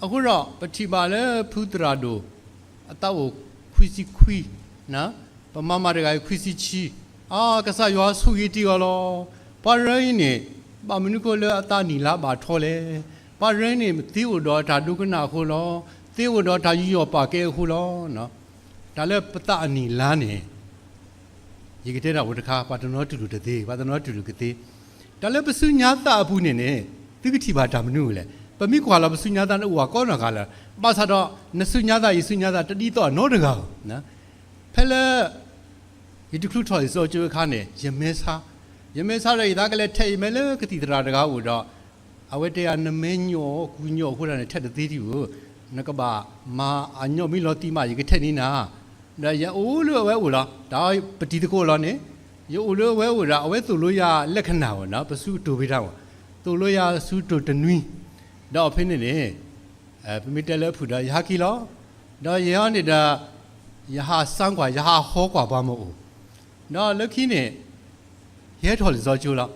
အဃိဒီးပထံၣ်ဘၣ်လၢဖုသရၣ်ဒိၣ် အသးအိၣ်ခွံဆံခွံ, ပမၤမၤတဂၤအံၤခွံဆံခံ, အါ ကစၢ်ယွၤဆိၣ်ဂ့ၤတ့ၢ်အီၤလီၤ. ပှၤရၢအံၤန့ၣ် ဘၣ်မနုၤအဃိလၢအသးနံၣ်လါဘၣ်ထီလဲၣ်. ပှၤရၢအံၤန့ၣ် သ့အိၣ်ဒီးတၢ်ဒိကနၣ်အဃိလီၤ. သ့အိၣ်ဒီးတၢ်ယူးယီၣ်ပာ်ကဲအဃိလီၤ. တၢ်လၢပသးအနံၣ်လါန့ၣ် ယကတဲဒၣ်ဝဲတခါ ပှၤတနီၤတူၢ်လိာ်တသ့, ပှၤတနီၤတူၢ်လိာ်ကသ့. တၢ်လၢပဆူညါသးအပူၤန့ၣ်န့ၣ် သုကထံၣ်ဘၣ်တၢ်မနုၤလဲၣ်. ပမ့ၢ်ကွၢ်လီၤပဆူညါသးန့ၣ်အိၣ်အကိးနီၢ်ဂၤလၢာ်, ဘၣ်ဆၣ်ဒီး နဆူညါသး ယဆူညါသး တဒ်သိးအနီတဂၤဘၣ်. ဖဲလၢ ယတချုးထီၣ်လံာ်စီဆှံကၠိအခါန့ၣ် ယမဲဆါ, ယမဲဆါဒီးယသးကလဲၤထဲးယမဲလၢကသံၣ်သရၣ်တဂၤအိၣ်ဒီး အဝဲတဲယၤ နမဲညိးကူညိးအဃိသတးန့ၣ် ထဲးတသ့ဒံးဧိၤ, နကဘၣ်မၤအညီမံလီၤသံမး ယကထဲးန့ၢ်နၤ, ဒီးယအိၣ်လၢအဝဲအိၣ်လီၤ. တၢ်ပတံၤသကိးလီၤန့ၣ် ယအိၣ်လၢအဝဲအိၣ်ဒီး အဝဲသိၣ်လိယၤလၢခနၢ်ဝဲနီၤ ပဆူအတိၢ်ဖဲတၢ်မး, သိၣ်လိယၤဆူတိၢ်တနွံ, ဒီးဖဲန့ၣ်န့ၣ် ပမ့ၢ်တဲလၢအဖုၣ်ဒီး ယဟးက့ၤလီၤ. ဒီးယဲအံၤန့ၣ်ဒီး ယဟးစၢ်ကွၢ် ယဟးဟီကွၢ်ပှၤမ့ၢ်အိၣ်, ဒီးလၢခံန့ၣ် ယဟဲထီၣ်လံာ်စီဆှံကၠိလီၤ.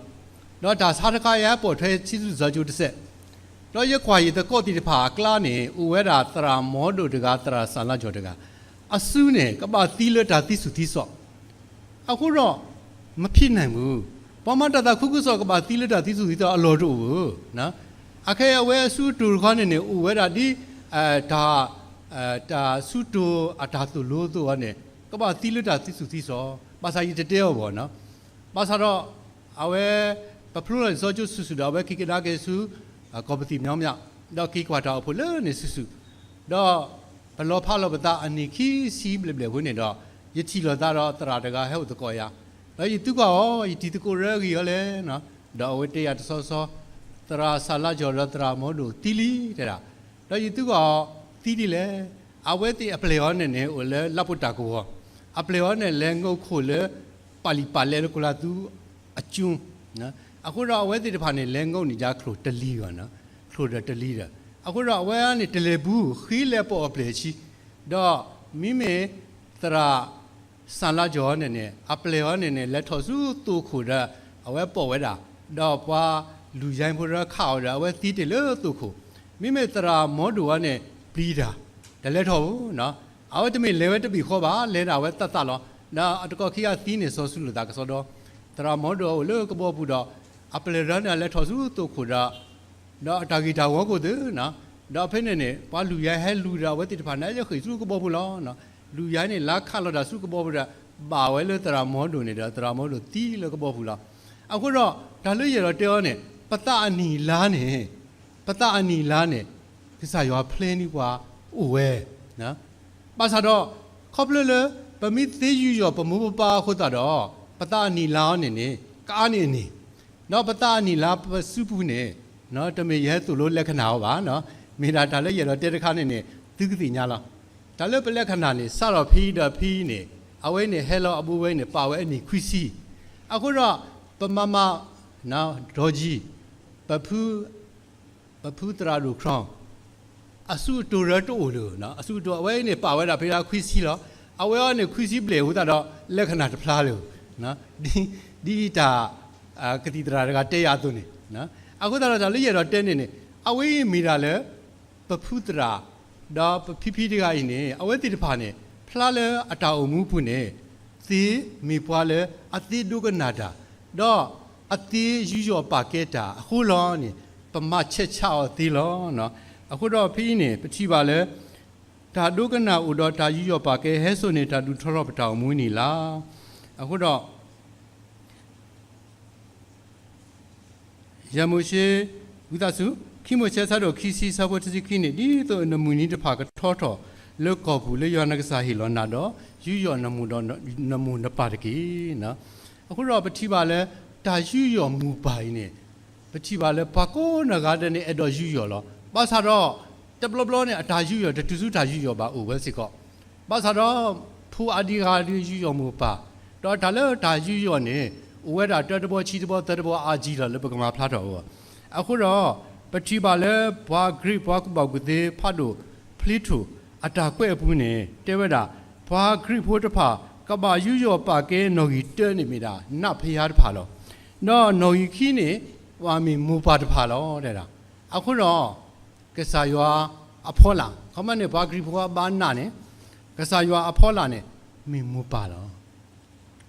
ဒီးတၢ်ဆါတခါ ယဟဲပိာ်ထွဲဆံးဆူလံာ်စီဆှံကၠိတစဲး, ဒီးယကွၢ်ယသကိးသ့ၣ်တဖၣ်အကျါန့ၣ် အိၣ်ဝဲဒၣ်သရၣ်မီဒိၣ်တဂၤ သရၣ်စၣ်လါကၠီၤတဂၤ, အစုန့ၣ် ကဘၣ်သံလၢတၢ်သံဆူၣ်သံစီၤ အဃိဒီး မဖံးနၢ်မုၢ်, ပှၤမၤတၢ်သးခုကစီၣ် ကဘၣ်သံလၢတၢ်သံဆူၣ်သံစီၤအလီၢ်တအိၣ်ဧၢ. အခဲအံၤအဝဲအစုအတိၤတခီန့ၣ်န့ၣ် အိၣ်ဝဲဒၣ်ဒ် တၢ် တၢ်စုတိၤအတၢ်သိၣ်လိအသိးအီၤန့ၣ် ကဘၣ်သံလၢတၢ်သံဆူၣ်သံစီၤ, ဘၣ်ဆၣ်ယတတဲအီၤဘၣ်နီၤ. ဘၣ်ဆၣ်ဒီး အဝဲ ပဖျိလီၤလံာ်စီဆှံကၠိဆူၣ်ဆူၣ်ဒီး အဝဲက့ၤကဒါက့ၤဆူ ကီၢ်ပသံၣ်မညီမညီ, ဒီးက့ၤကွၢ်တၢ်အိၣ်ဖှိၣ်လၢန့ၣ်ဆူၣ်ဆူၣ်, ဒီး ပလီၤဖးလီၤပသးအနံၣ်ခံဆံဘျဲၣ်ဘျဲၣ်အဃိန့ၣ်ဒီး ယထံၣ်လိာ်သးဒီးသရၣ်တဂၤဟဲအိၣ်သကိးယၤ, ဒီးယသံကွၢ်အီၤ ယတံၤသကိးရၢဂ့ၤအီၤလဲၣ်, ဒီးအဝဲတဲယၤတဆီဆီ, သရၣ်စၣ်လါကၠီၤဒီးသရၣ်မီဒိၣ်သံလံတဲဒၣ်, ဒီးယသံကွၢ်အီၤသံဒ်လဲၣ်, အဝဲသ့ၣ်အပျဲၢ်အီၤန့ၣ်န့ၣ် အိၣ်လၢလါပှိၢ်တၢ်ကဝီၤ, အပျဲၢ်အီၤန့ၣ် လဲၤငိးခိၣ်လၢ ပာ်လံာ်ပာ်လဲလၢကီၤလၤသူအကၠိ, အဃိဒီးအဝဲသ့ၣ်တဖၣ်န့ၣ် လဲၤငိးန့ၣ်ယါချိၣ်တလံၤဂီၤ, ချိၣ်ဒီးတလံၤဒီး, အဃိဒီးအဝဲန့ၣ်တလဲၤဘူး ဃ့လဲၤပိာ်အပျဲၢ်ဆံ, ဒီးမ့မ့ၢ်သရၣ် စၣ်လါကၠီၤန့ၣ်န့ၣ် အပျဲၢ်အီၤန့ၣ်န့ၣ် လဲၤထီၣ်ဆူသိၣ်ခိၣ်ဒီး အဝဲပိာ်ဝဲဒၣ်, ဒီးပှၤလုၢ်ယါဖိဒီးခးအီၤဒီး အဝဲသံတ့ၢ်လၢသိၣ်ခိၣ်, မ့မ့ၢ်သရၣ်မီဒိၣ်အီၤန့ၣ် ပျံၤတၢ်, တလဲၤထီၣ်ဧိၤ, အဝဲတမ့ၢ်လဲၤဝဲတဘ့ၣ်ဃီဘၣ်, လဲၤဒၣ်ဝဲသးသးလီၤ, ဒီးအတကီၢ်ခံဂၤသံန့ၣ် စီၤဆူလိာ်သးကစီဒီ, သရၣ်မီဒိၣ်အအိၣ်လၢကဘီပူၤဒီး အပျဲၢ်တဂၤန့ၣ်လဲၤထီၣ်ဆူသိၣ်ခိၣ်ဒီး ဒီးအတၢ်ဂ့ၢ်တၢ်ဝီကိၣ်သ့ၣ်, ဒီးဖဲန့ၣ်န့ၣ် ပှၤလုၢ်ယါဟဲလူၤဒီး အဝဲသ့ၣ်တဖၣ်န့ၣ် ယဃ့ၢ်ဆူကဘီပူၤလီၤ. လုၢ်ယါန့ၣ် လါခးလီၤတၢ်ဆူကဘီပူၤဒီး ဘၣ်ဝဲလၢသရၣ်မီဒိၣ်န့ၣ်ဒီး သရၣ်မီဒိၣ်သံလၢကဘီပူၤလီၤ. အဃိဒီး တၢ်လၢယအဲၣ်ဒိးတဲအီၤန့ၣ် ပသးအနံၣ်အလါန့ၣ်, ပသးအနံၣ်အလါန့ၣ် ကစၢ်ယွၤဖျဲန့ၢ်ပှၤအိၣ်ဝဲ ဘၣ်ဆၣ်ဒီး ခီဖျိလၢ ပမ့ၢ်သ့ယူးယီၣ်ပမိၢ်ပပၢ်အဃိသတးဒီး ပသးအနံၣ်အလါအီၤန့ၣ်န့ၣ် ကအါန့ၢ်အန့ၣ်, ဒီးပသးအနံၣ်အလါပစုပူၤန့ၣ် တမ့ၢ်ယဟဲသိၣ်လိလက္ခဏာအီၤဘၣ်, မ့ၢ်ဒၣ်တၢ်လၢယအဲၣ်ဒိးတဲတခါန့ၣ်န့ၣ် သုကသ့ၣ်ညါလီၤ. တၢ်လၢပလက္ခဏာန့ၣ် စးထီၣ်ဖဲအံၤဒီးဖဲအံၤန့ၣ် အဝဲန့ၣ်ဟဲလီၤအဘူးဝဲန့ၣ် ပာ်ဝဲအနံၣ်ခွံဆံ, အဃိဒီး ပမၤမၤ ဒီကံ ပဖု ပဖုသရၣ်ဒိၣ် Crown အစုအတိၤရၢတအိၣ်လၢၤ, အစုအတိၤအဝဲအံၤန့ၣ် ပာ်ဝဲဒၣ်ဖဲဒၣ်ခွံဆံလီၤ. အဝဲအံၤန့ၣ် ခွံဆံဘျဲၣ်အဃိသတးဒီး လက္ခဏာတဖျါလၢၤ, ဒ်တၢ် ကသံၣ်သရၣ်တဂၤတဲယၤအသိးန့ၣ်, အဃိသတးဒီးတၢ်လၢယအဲၣ်ဒိးတဲန့ၣ်န့ၣ် အဝဲအံၤမ့ၢ်ဒၣ်လၢ ပဖုသရၣ် ဒီးပဖံဖံတဂၤအံၤန့ၣ် အဝဲသ့ၣ်တဖၣ်န့ၣ် ဖျါလၢအတၢ်အိၣ်မူအပူၤန့ၣ် သ့မ့ၢ်ပှၤလၢအသ့ဒိကနၣ်တၢ် ဒီးအသ့ယူးယီၣ်ပာ်ကဲတၢ်အဃိလီၤန့ၣ် ပမၤဆဲးဆါအီၤသ့လီၤ. အဃိဒီးဖဲအံၤန့ၣ် ပထံၣ်ဘၣ်လၢ တၢ်ဒိကနၣ်အိၣ်ဒီးတၢ်ယူးယီၣ်ပာ်ကဲ ဟဲစိာ်န့ၢ်တၢ်ဒုးထီထီၣ်ပတၢ်အိၣ်မူန့ၣ်လီၤ. အဃိဒီး ယၤမိၤၡ့ ဝံသးစူၤ ခံမိၤၡ့အဆၢဒိၣ်ခံဆံ အဆၢဖိတဆံခံန့ၣ် ဒ်သိးနမုၢ်နံၤတဖၣ်ကထီထီၣ်လၢကီၢ်ပူၤ လၢယွၤနကစၢ်ဟ့ၣ်လီၤနၤဒီး ယူးယီၣ်နမိၢ်ဒီးနမိၢ်နပၢ်တက့ၢ်. အဃိဒီးပထံၣ်ဘၣ်လၢ တၢ်ယူးယီၣ်မိၢ်ပၢ်အံၤန့ၣ် ပထံၣ်ဘၣ်လၢပှၤကိးနီၢ်ဂၤဒဲးန့ၣ် အဲၣ်ဒိးယူးယီၣ်လီၤ. ဘၣ်ဆၣ်ဒီး တဘျီဘျီန့ၣ် အတၢ်ယူးယီၣ် တတုၤဆူတၢ်ယူးယီၣ်ဘၣ်အိၣ်ဝဲစ့ၢ်ကီး ဘၣ်ဆၣ်ဒီး ဖိအါဒံဂၤဒံယူးယီၣ်မိၢ်ပၢ်, ဒီးတၢ်လၢတၢ်ယူးယီၣ်န့ၣ် အိၣ်ဝဲဒၣ်တၢတဘီ ဆံတဘီ သၢတဘီ အါကံလီၤ လၢပကမၤဖျါထီၣ်အဂီၢ်. အဃိဒီး ပထံၣ်ဘၣ်လၢပှၤကရံၣ် ပှၤကူၣ်ဘၣ်ကူၣ်သ့ ဖးဒိၣ် Plato အတၢ်ကွဲးအပူၤန့ၣ် တဲဝဲဒၣ် ပှၤကရံၣ်ဖိတဖၣ် ကဘၣ်ယူးယီၣ်ပာ်ကဲနီၣ်ဂံၢ်တၢန့ၣ်မ့ၢ်ဒၣ် နးဖယါတဖၣ်လီၤ. ဒီးနီၣ်ဂံၢ်ခံန့ၣ် ဘၣ်မ့ၢ်မိၢ်ပၢ်တဖၣ်လီၤ တဲဒၣ်. အဃိဒီး ကစၢ်ယွၤအဖီလာ် ခီမ့ၢ်န့ၣ် ပှၤကရံၣ်ဖိအဘၣ်နးန့ၣ် ကစၢ်ယွၤအဖီလာ်န့ၣ် မ့ၢ်မိၢ်ပၢ်လီၤ.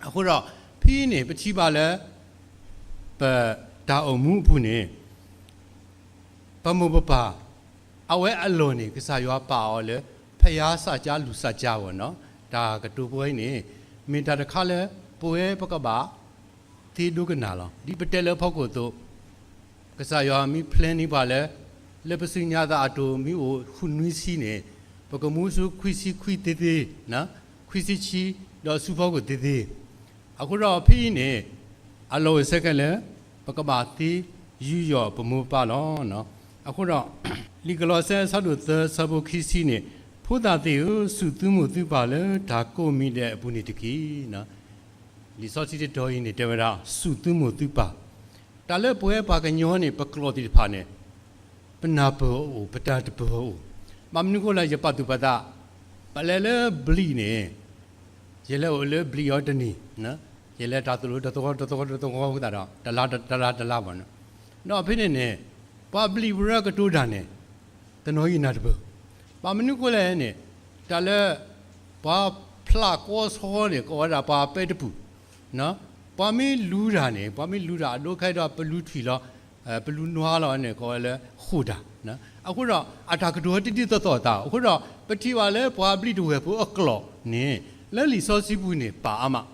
အဃိဒီး ဖဲအံၤန့ၣ် ပထံၣ်ဘၣ်လၢ ပတၢ်အိၣ်မူအပူၤန့ၣ် ပမိၢ်ပပၢ် အဝဲအလီၢ်န့ၣ် ကစၢ်ယွၤပာ်အီၤလၢ ဖယါစၢ်ကါလူၤစၢ်ကါအဂီၢ်နီၤ. တၢ်ကတိၤပဝဲအံၤန့ၣ် မ့ၢ်တၢ်တခါလၢ ပဝဲပကဘၣ် သ့ဒိကနၣ်လီၤ. ဒ်ပတဲလၢအဖီခိၣ်အသိး ကစၢ်ယွၤမ့ၢ် plan န့ၢ်ပှၤလၢ လၢပစုညါသးအတိၢ်မ့ၢ်အိၣ်ဃုနွံဆံန့ၣ် ပကမူဆူခွံဆံခွံသ့သ့, ခွံဆံဆံ ဒီးဆူဖီခိၣ်သ့သ့. အဃိဒီးဖဲအံၤန့ၣ် အလီၢ်အိၣ်ဆၢကဲလၢ ပကဘၣ်သ့ယူးယီၣ်ပမိၢ်ပၢ်လီၤ. အဃိဒီး လံာ်ကလီးစဲအဆၢဒိၣ်သၢ အဆၢဖိခံဆံန့ၣ် ဖိသၣ်သ့ၣ်ဧၢ, စူၢ်သုမိၢ်သုပၢ်လၢတၢ်ကိးမံၤဒဲးအပူၤန့ၣ်တက့ၢ်. လံာ်စီဆှံတတီၤအံၤန့ၣ် တဲဝဲဒၣ် စူၢ်သုမိၢ်သုပၢ်, တၢ်လၢပဝဲပှၤကညီန့ၣ် ပကျိာ်သ့ၣ်တဖၣ်န့ၣ် ပနၢ်ပၢၢ်အအိၣ်, ပတၢ်တပၢၢ်အအိၣ်, ဘၣ်မနုၤအဃိလၢယပာ်သူၣ်ပာ်သး ပလဲၤလၢဘျံးန့ၣ်, ယလဲၤအိၣ်လၢဘျံးအီၤတနံၤ, ယလဲၤတၢ်သိၣ်လိတသဝီတသဝီတသဝီအဃိသတးဒီး တလါတလါတလါဘၣ်န့ၣ်, ဒီးဖဲန့ၣ်န့ၣ် ပှၤဘျံးပရၢကတိၤတၢ်န့ၣ် တနီၤအံၤနၢ်တပၢၢ်, ဘၣ်မနုၤဃိလဲၣ်န့ၣ်, တၢ်လၢ ပှၤဖျးကီဆီန့ၣ် ကိးဝဲဒၣ်ပှၤပဲတပူၤ, ပှၤမ့ၢ်လူၤတၢ်န့ၣ် ပှၤမ့ၢ်လူၤတၢ်အဒိခဲဒီး ပလူၤထွံၣ်လီၤ, ပလူၤနွါလီၤန့ၣ် ကိးဝဲလၢဃိာ်တၢ်, အဃိဒီး အတၢ်ကတိၤဒ်သိးသိးသး အဃိဒီး ပထံၣ်ဘၣ်လၢပှၤဘျံးတဝဲၢ်ဖိအကျိာ်န့ၣ် လၢလံာ်စီဆှံပူၤန့ၣ် ပာ်အါမး,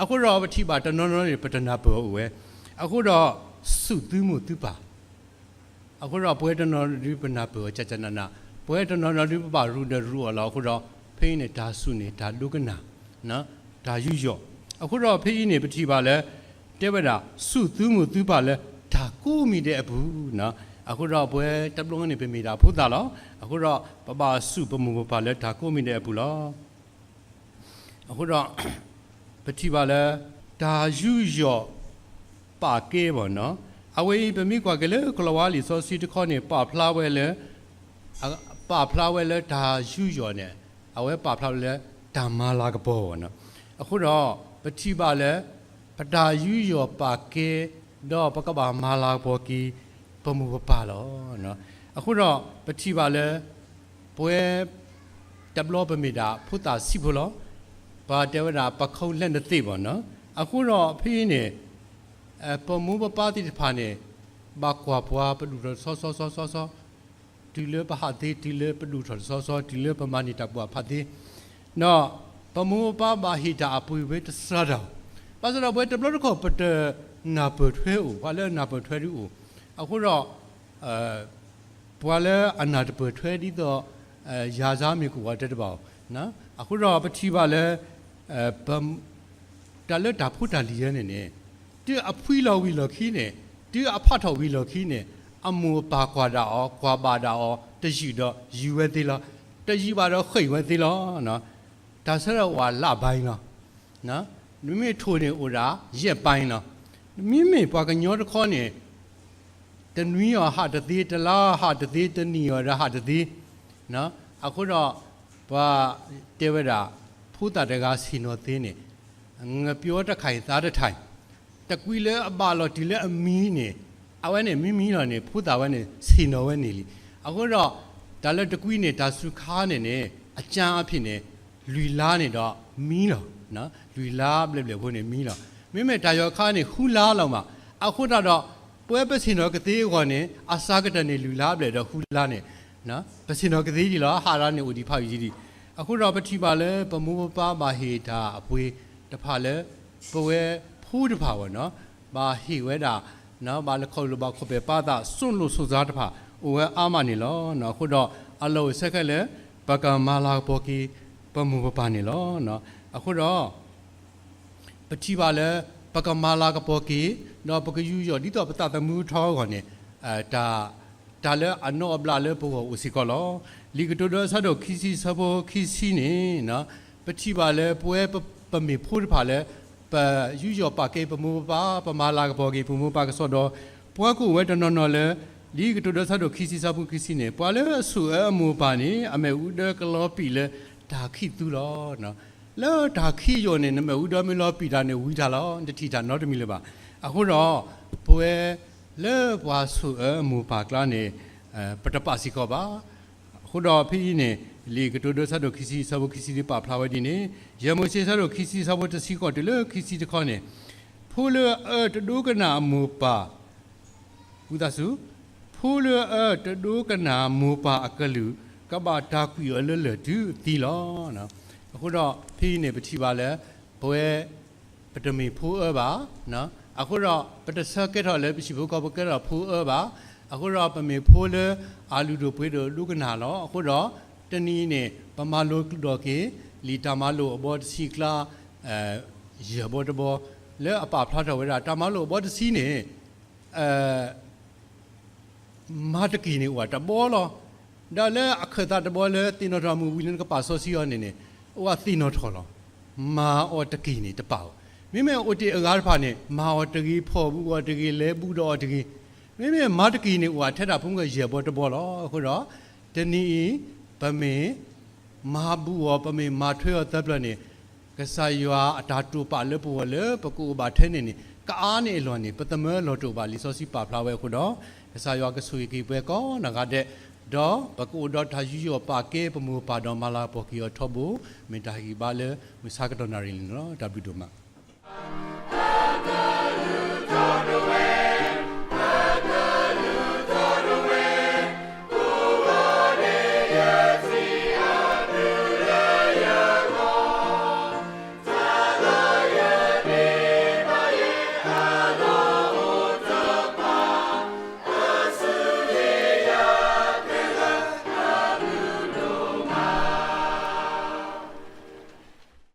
အဃိဒီးပထံၣ်ဘၣ်တနီၤနီၤန့ၣ် ပတနၢ်ပၢၢ်အီၤအိၣ်ဝဲ, အဃိဒီး စူၣ်သုမိၢ်သုပၢ် အဃိဒီးပဝဲတနီၤနီၤဒုးပနၢ်ပၢၢ်အီၤကကနးနး, ပဝဲတနီၤနီၤဒုးပဘၣ်ရူးဒီးရူးအီၤလီၤ. အဃိဒီး ဖဲအံၤန့ၣ် တၢ်စူၣ်န့ၣ် တၢ်ဒိကနၣ်, တၢ်ယူးယီၣ်, အဃိဒီးဖဲအံၤန့ၣ် ပထံၣ်ဘၣ်လၢ တဲဝဲဒၣ် စူၣ်သုမိၢ်သုပၢ်လၢတၢ်ကိးမံၤဒဲးအပူၤ, အဃိဒီးပဝဲတဘျီန့ၣ် ပမ့ၢ်ဒၣ်ဖိသၣ်လီၤ. အဃိဒီး ပဘၣ်စူၣ်ပမိၢ်ပပၢ်လၢတၢ်ကိးမံၤဒဲးအပူၤလီၤ. အဃိဒီး ပထံၣ်ဘၣ်လၢ တၢ်ယူးယီၣ်ပာ်ကဲဘၣ်န့ၣ်, အဝဲအံၤပမ့ၢ်ကွၢ်က့ၤလၢကလီၤဝါလံာ်စီဆှံတခီန့ၣ် ပာ်ဖျါဝဲလၢ ပာ်ဖျါဝဲလၢတၢ်ယူးယီၣ်န့ၣ် အဝဲပာ်ဖျါဝဲလၢတၢ်မၤလၤကပီၤဘၣ်န့ၣ်, အဃိဒီး ပထံၣ်ဘၣ်လၢ ပတၢ်ယူးယီၣ်ပာ်ကဲ ဒီးပကဘၣ်မၤလၤကပီၤက့ၤ ပမိၢ်ပပၢ်လီၤ. အဃိဒီး ပထံၣ်ဘၣ်လၢ ပဝဲ တဘျီပမ့ၢ်ဒၣ်ဖိသၣ်ဆံးဖိလီၤ. ပှၤတဲဝဲဒၣ် ပခုံးလဲနသ့ၣ်ဘၣ်န့ၣ်, အဃိဒီးဖဲအံၤန့ၣ် ပမိၢ်ပပၢ်သ့ၣ်တဖၣ်န့ၣ် ဘၣ်ကွၢ်ပှၤပဒူၣ်ထီၣ်တဆီဆီဆီဆီဆီ, တုၤလၢပဟးသ့, တုၤလၢပဒူၣ်ထီၣ်တဆီဆီ, တုၤလၢပမၤန့ၢ်တၢ်ကူၣ်ဘၣ်ဖးသ့, ဒီးပမိၢ်ပပၢ်ဘၣ်ဟ့ၣ်တၢ်အပှ့ၤဝဲတစှၤတၢ်, ဘၣ်ဆၣ်ဒီးပဝဲတဘျီတခီၣ် ပတနၢ်ပၢၢ်ထွဲအိၣ်, ပှၤလၢအနၢ်ပၢၢ်ထွဲဒုးအိၣ်, အဃိဒီး ပှၤလၢအနၢ်တပၢၢ်ထွဲဒ်သိး ယၤစါမ့ၢ်ကအိၣ်ဝဲတဘၣ်အီၤ, အဃိဒီးပထံၣ်ဘၣ်လၢ တၢ်လၢတၢ်ဖိတၢ်လံၤယဲန့ၣ်န့ၣ်, တုၤအဖှံလီၤဝံၤလီၢ်ခံန့ၣ်, တုၤအဖးထီၣ်ဝံၤလီၢ်ခံန့ၣ်, အမိၢ်အပၢ်ကွၢ်ဒၣ်အီၤ, ကွၢ်ဘၣ်ဒၣ်အီၤ, တယုၢ်ဒီးယုၢ်ဝဲသ့လီၤ, တယုၢ်ဘၣ်ဒီးဃ့ၢ်ဝဲသ့လီၤ. တၢ်ဆၢထၢၣ်အိၣ်ဝဲလၢအဘါအံၤလီၤ. မ့မ့ၢ်ထိၣ်န့ၣ်အိၣ်ဒၣ်ယဲၢ်ပၤအံၤလီၤ. မ့မ့ၢ်ပှၤကညီတခီန့ၣ် တနွံအီၤဟးတသ့, တလါအီၤဟးတသ့, တနံၣ်အီၤဒီးဟးတသ့, အဃိဒီး ပှၤတဲဝဲဒၣ် ဖိသၣ်တဂၤဆ့ၣ်နီၤသ့န့ၣ် ငပျီတခါအံၤသးတထါအံၤ, တကွံလၢအဘၣ်လီၤတုၤလၢအမံန့ၣ်, အဝဲန့ၣ်မံမံလီၤန့ၣ် ဖိသၣ်ဝဲန့ၣ် ဆ့ၣ်နီၤဝဲန့ၣ်လံ. အဃိဒီး တၢ်လၢတကွံန့ၣ် တၢ်စူၤခါန့ၣ်န့ၣ် အကၠါအါဖြ့ၣ်န့ၣ် လွံၢ်လါန့ၣ်ဒီးမံလီၤ. လွံၢ်လါဘျဲၣ်ဘျဲၣ်ဖိန့ၣ်မံလီၤ. မ့မ့ၢ်တၢ်ယီၤခါန့ၣ် ဃုလါလီၤမး. အဃိသတးဒီး ပဝဲပဆ့ၣ်နီၤကသ့အဂီၢ်န့ၣ် အစှၤကတၢၢ်န့ၣ် လွံၢ်လါဘျဲၣ်ဒီးဃုလါန့ၣ် ပဆ့ၣ်နီၤကသ့ဒံးလီၤ. ဟးရါန့ၣ်အိၣ်ဒံးဖးယံၤဒံး. အဃိဒီးပထံၣ်ဘၣ်လၢ ပမိၢ်ပပၢ်ဘၣ်ဟ့ၣ်တၢ်အပှ့ၤတဖၣ်လၢ ပဝဲဖိတဖၣ်ဝဲန့ၣ် ဘၣ်ဟ့ၣ်ဝဲဒၣ် ဘၣ်လဲၤခီဖျိဘၣ်ခီၣ်ပဲာ်ပာ်သး စိၣ်လိၣ်စိၣ်စါတဖၣ် အိၣ်ဝဲအါမးန့ၣ်လီၤ. အဃိဒီး အလီၢ်အိၣ်ဆၢခဲလၢာ် ပကမၤလၤကပီၤက့ၤ ပမိၢ်ပပၢ်န့ၣ်လီၤ. အဃိဒီး ပထံၣ်ဘၣ်လၢ ပကမၤလၤကပီၤက့ၤ ဒီးပကယူးယီၣ်ဒ်သိးပသးသမူထီအဂီၢ်န့ၣ် တၢ် တၢ်လၢအနီၢ်အဘျးလၢပဂီၢ်အိၣ်စ့ၢ်ကီးလီၤ. လံာ်ကတိၤဒိအဆၢဒိၣ်ခံဆံဆၢဖိခံဆံန့ၣ် ပထံၣ်ဘၣ်လၢပဝဲပမ့ၢ်ဖိတဖၣ်လၢ ပယူးယီၣ်ပာ်ကဲပမိၢ်ပပၢ်, ပမၤလၤကပီၤက့ၤပမိၢ်ပပၢ်ကစီဒီ, ပှၤကအိၣ်ဝဲတနီၤနီၤလၢ လံာ်ကတိၤဒိအဆၢဒိၣ်ခံဆံဆၢဖိခံဆံန့ၣ် ပှၤလၢအဆိၣ်အၢအမိၢ်အပၢ်န့ၣ် အမ့ၣ်အူဒၢကလီၤပံာ်လၢတၢ်ခံးသူလီၤ. လၢတၢ်ခံးယိာ်န့ၣ် နမ့ၣ်အူဒၢမ့ၢ်လီၤပံာ်တၢ်န့ၣ် ဝံၤတၢ်လီၤ, နတထံၣ်တၢ်နီတမံၤလၢၤဘၣ်. အဃိဒီး ပဝဲလၢပှၤဆိၣ်အၢအမိၢ်အပၢ်ကျါန့ၣ် ပတပာ်စ့ၢ်ကီးဘၣ်. အဃိဒီးဖဲအံၤန့ၣ် လံာ်ကတိၤဒိအဆၢဒိၣ်ခံဆံဆၢဖိခံဆံဒုးပာ်ဖျါဝဲဒ်န့ၣ်, ယဲၢ်မိၤၡ့အဆၢဒိၣ်ခံဆံဆၢဖိတဆံဃိးတုၤလၢခံဆံတခီန့ၣ်, ဖိလၢအအၢတဒိကနၣ်အမိၢ်အပၢ် ဝံသးစူၤ, ဖိလၢအအၢတဒိကနၣ်မိၢ်ပၢ်အကလုၢ်, ကဘၣ်တၢ်ကွံာ်အီၤလၢလၢၢ်တုၤသံလီၤ. အဃိဒီးဖဲအံၤန့ၣ် ပထံၣ်ဘၣ်လၢ ပဝဲ ပတမ့ၢ်ဖိအၢဘၣ်. အဃိဒီး ပတဆၢကဲထီၣ်လၢပဟံၣ်ဖိဃီဖိကဲထီၣ်ဖိအၢဘၣ်. အဃိဒီးပမ့ၢ်ဖိလၢအလုၢ်ဒိၣ်ပှ့ၤဒိၣ်ဒိကနၣ်လီၤ. အဃိဒီး တနံၤအံၤန့ၣ် ပမၤလိကဒီးက့ၤ လံာ်တၢ်မၤလိာ်အဘီတဆံအကျါ ယဲၢ်ဘီတဘီ လၢအပာ်ဖျါထီၣ်ဝဲဒၣ် တၢ်မၤလိာ်အဘီတဆံန့ၣ် မၤတက့ၢ်န့ၣ်အိၣ်ဝဲတဘီလီၤ. ဒီးလၢအခၢၣ်သးတဘီလၢသ့ၣ်နီၣ်ထီၣ်မုၢ်ဝံၤလၢနကပာ်စီဆှံအီၤန့ၣ်န့ၣ် အိၣ်ဝဲသ့ၣ်နီၣ်ထီၣ်လီၤ. မၤအီၤတက့ၢ်န့ၣ်တပာ်ဘၣ်. မ့မ့ၢ်အိၣ်တ့ၢ်အဂၤတဖၣ်န့ၣ် မၤအီၤတဂ့ၤ, ဖီၣ်ဘူးအီၤတဂ့ၤ, လဲၤဘူးဒီးအီၤတဂ့ၤ. မ့မ့ၢ်မၤတက့ၢ်န့ၣ်အိၣ်ဝဲထဲဒၣ်ဖိမုၣ်ဂၤယဲၢ်ဘီတဘီလီၤ. အဃိဒီး တနံၤအံၤ ပမ့ၢ် မၤဘူးအီၤ ပမ့ၢ်မၤထွဲအီၤသၢပျၢၤန့ၣ် ကစၢ်ယွၤအတၢ်တိာ်ပာ်လၢပဂီၢ်လၢပကအိၣ်ဘၣ်ထဲန့ၣ်န့ၣ် ကအါန့ၢ်အလီၢ်န့ၣ် ပသမၢလီၤတိာ်ဘၣ်. လံာ်စီဆှံပာ်ဖျါဝဲအဃိဒီး ကစၢ်ယွၤကဆိၣ်ဂ့ၤက့ၤပှၤကိးနီၢ်ဂၤဒဲး, ဒီးပကအိၣ်ဒီးတၢ်ယူးယီၣ်ပာ်ကဲ ပမိၢ်ပၢ်ဒီးမၤလၤကပီၤက့ၤအီၤထီဘိ မ့ၢ်တၢ်ဟ့ၣ်ဂံၢ်ဘါလၢမုၢ်ဆါကတီၢ်နၣ်ရံၣ်န့ၣ်လီၤ. တၢ်ဘျုးဒိၣ်မး.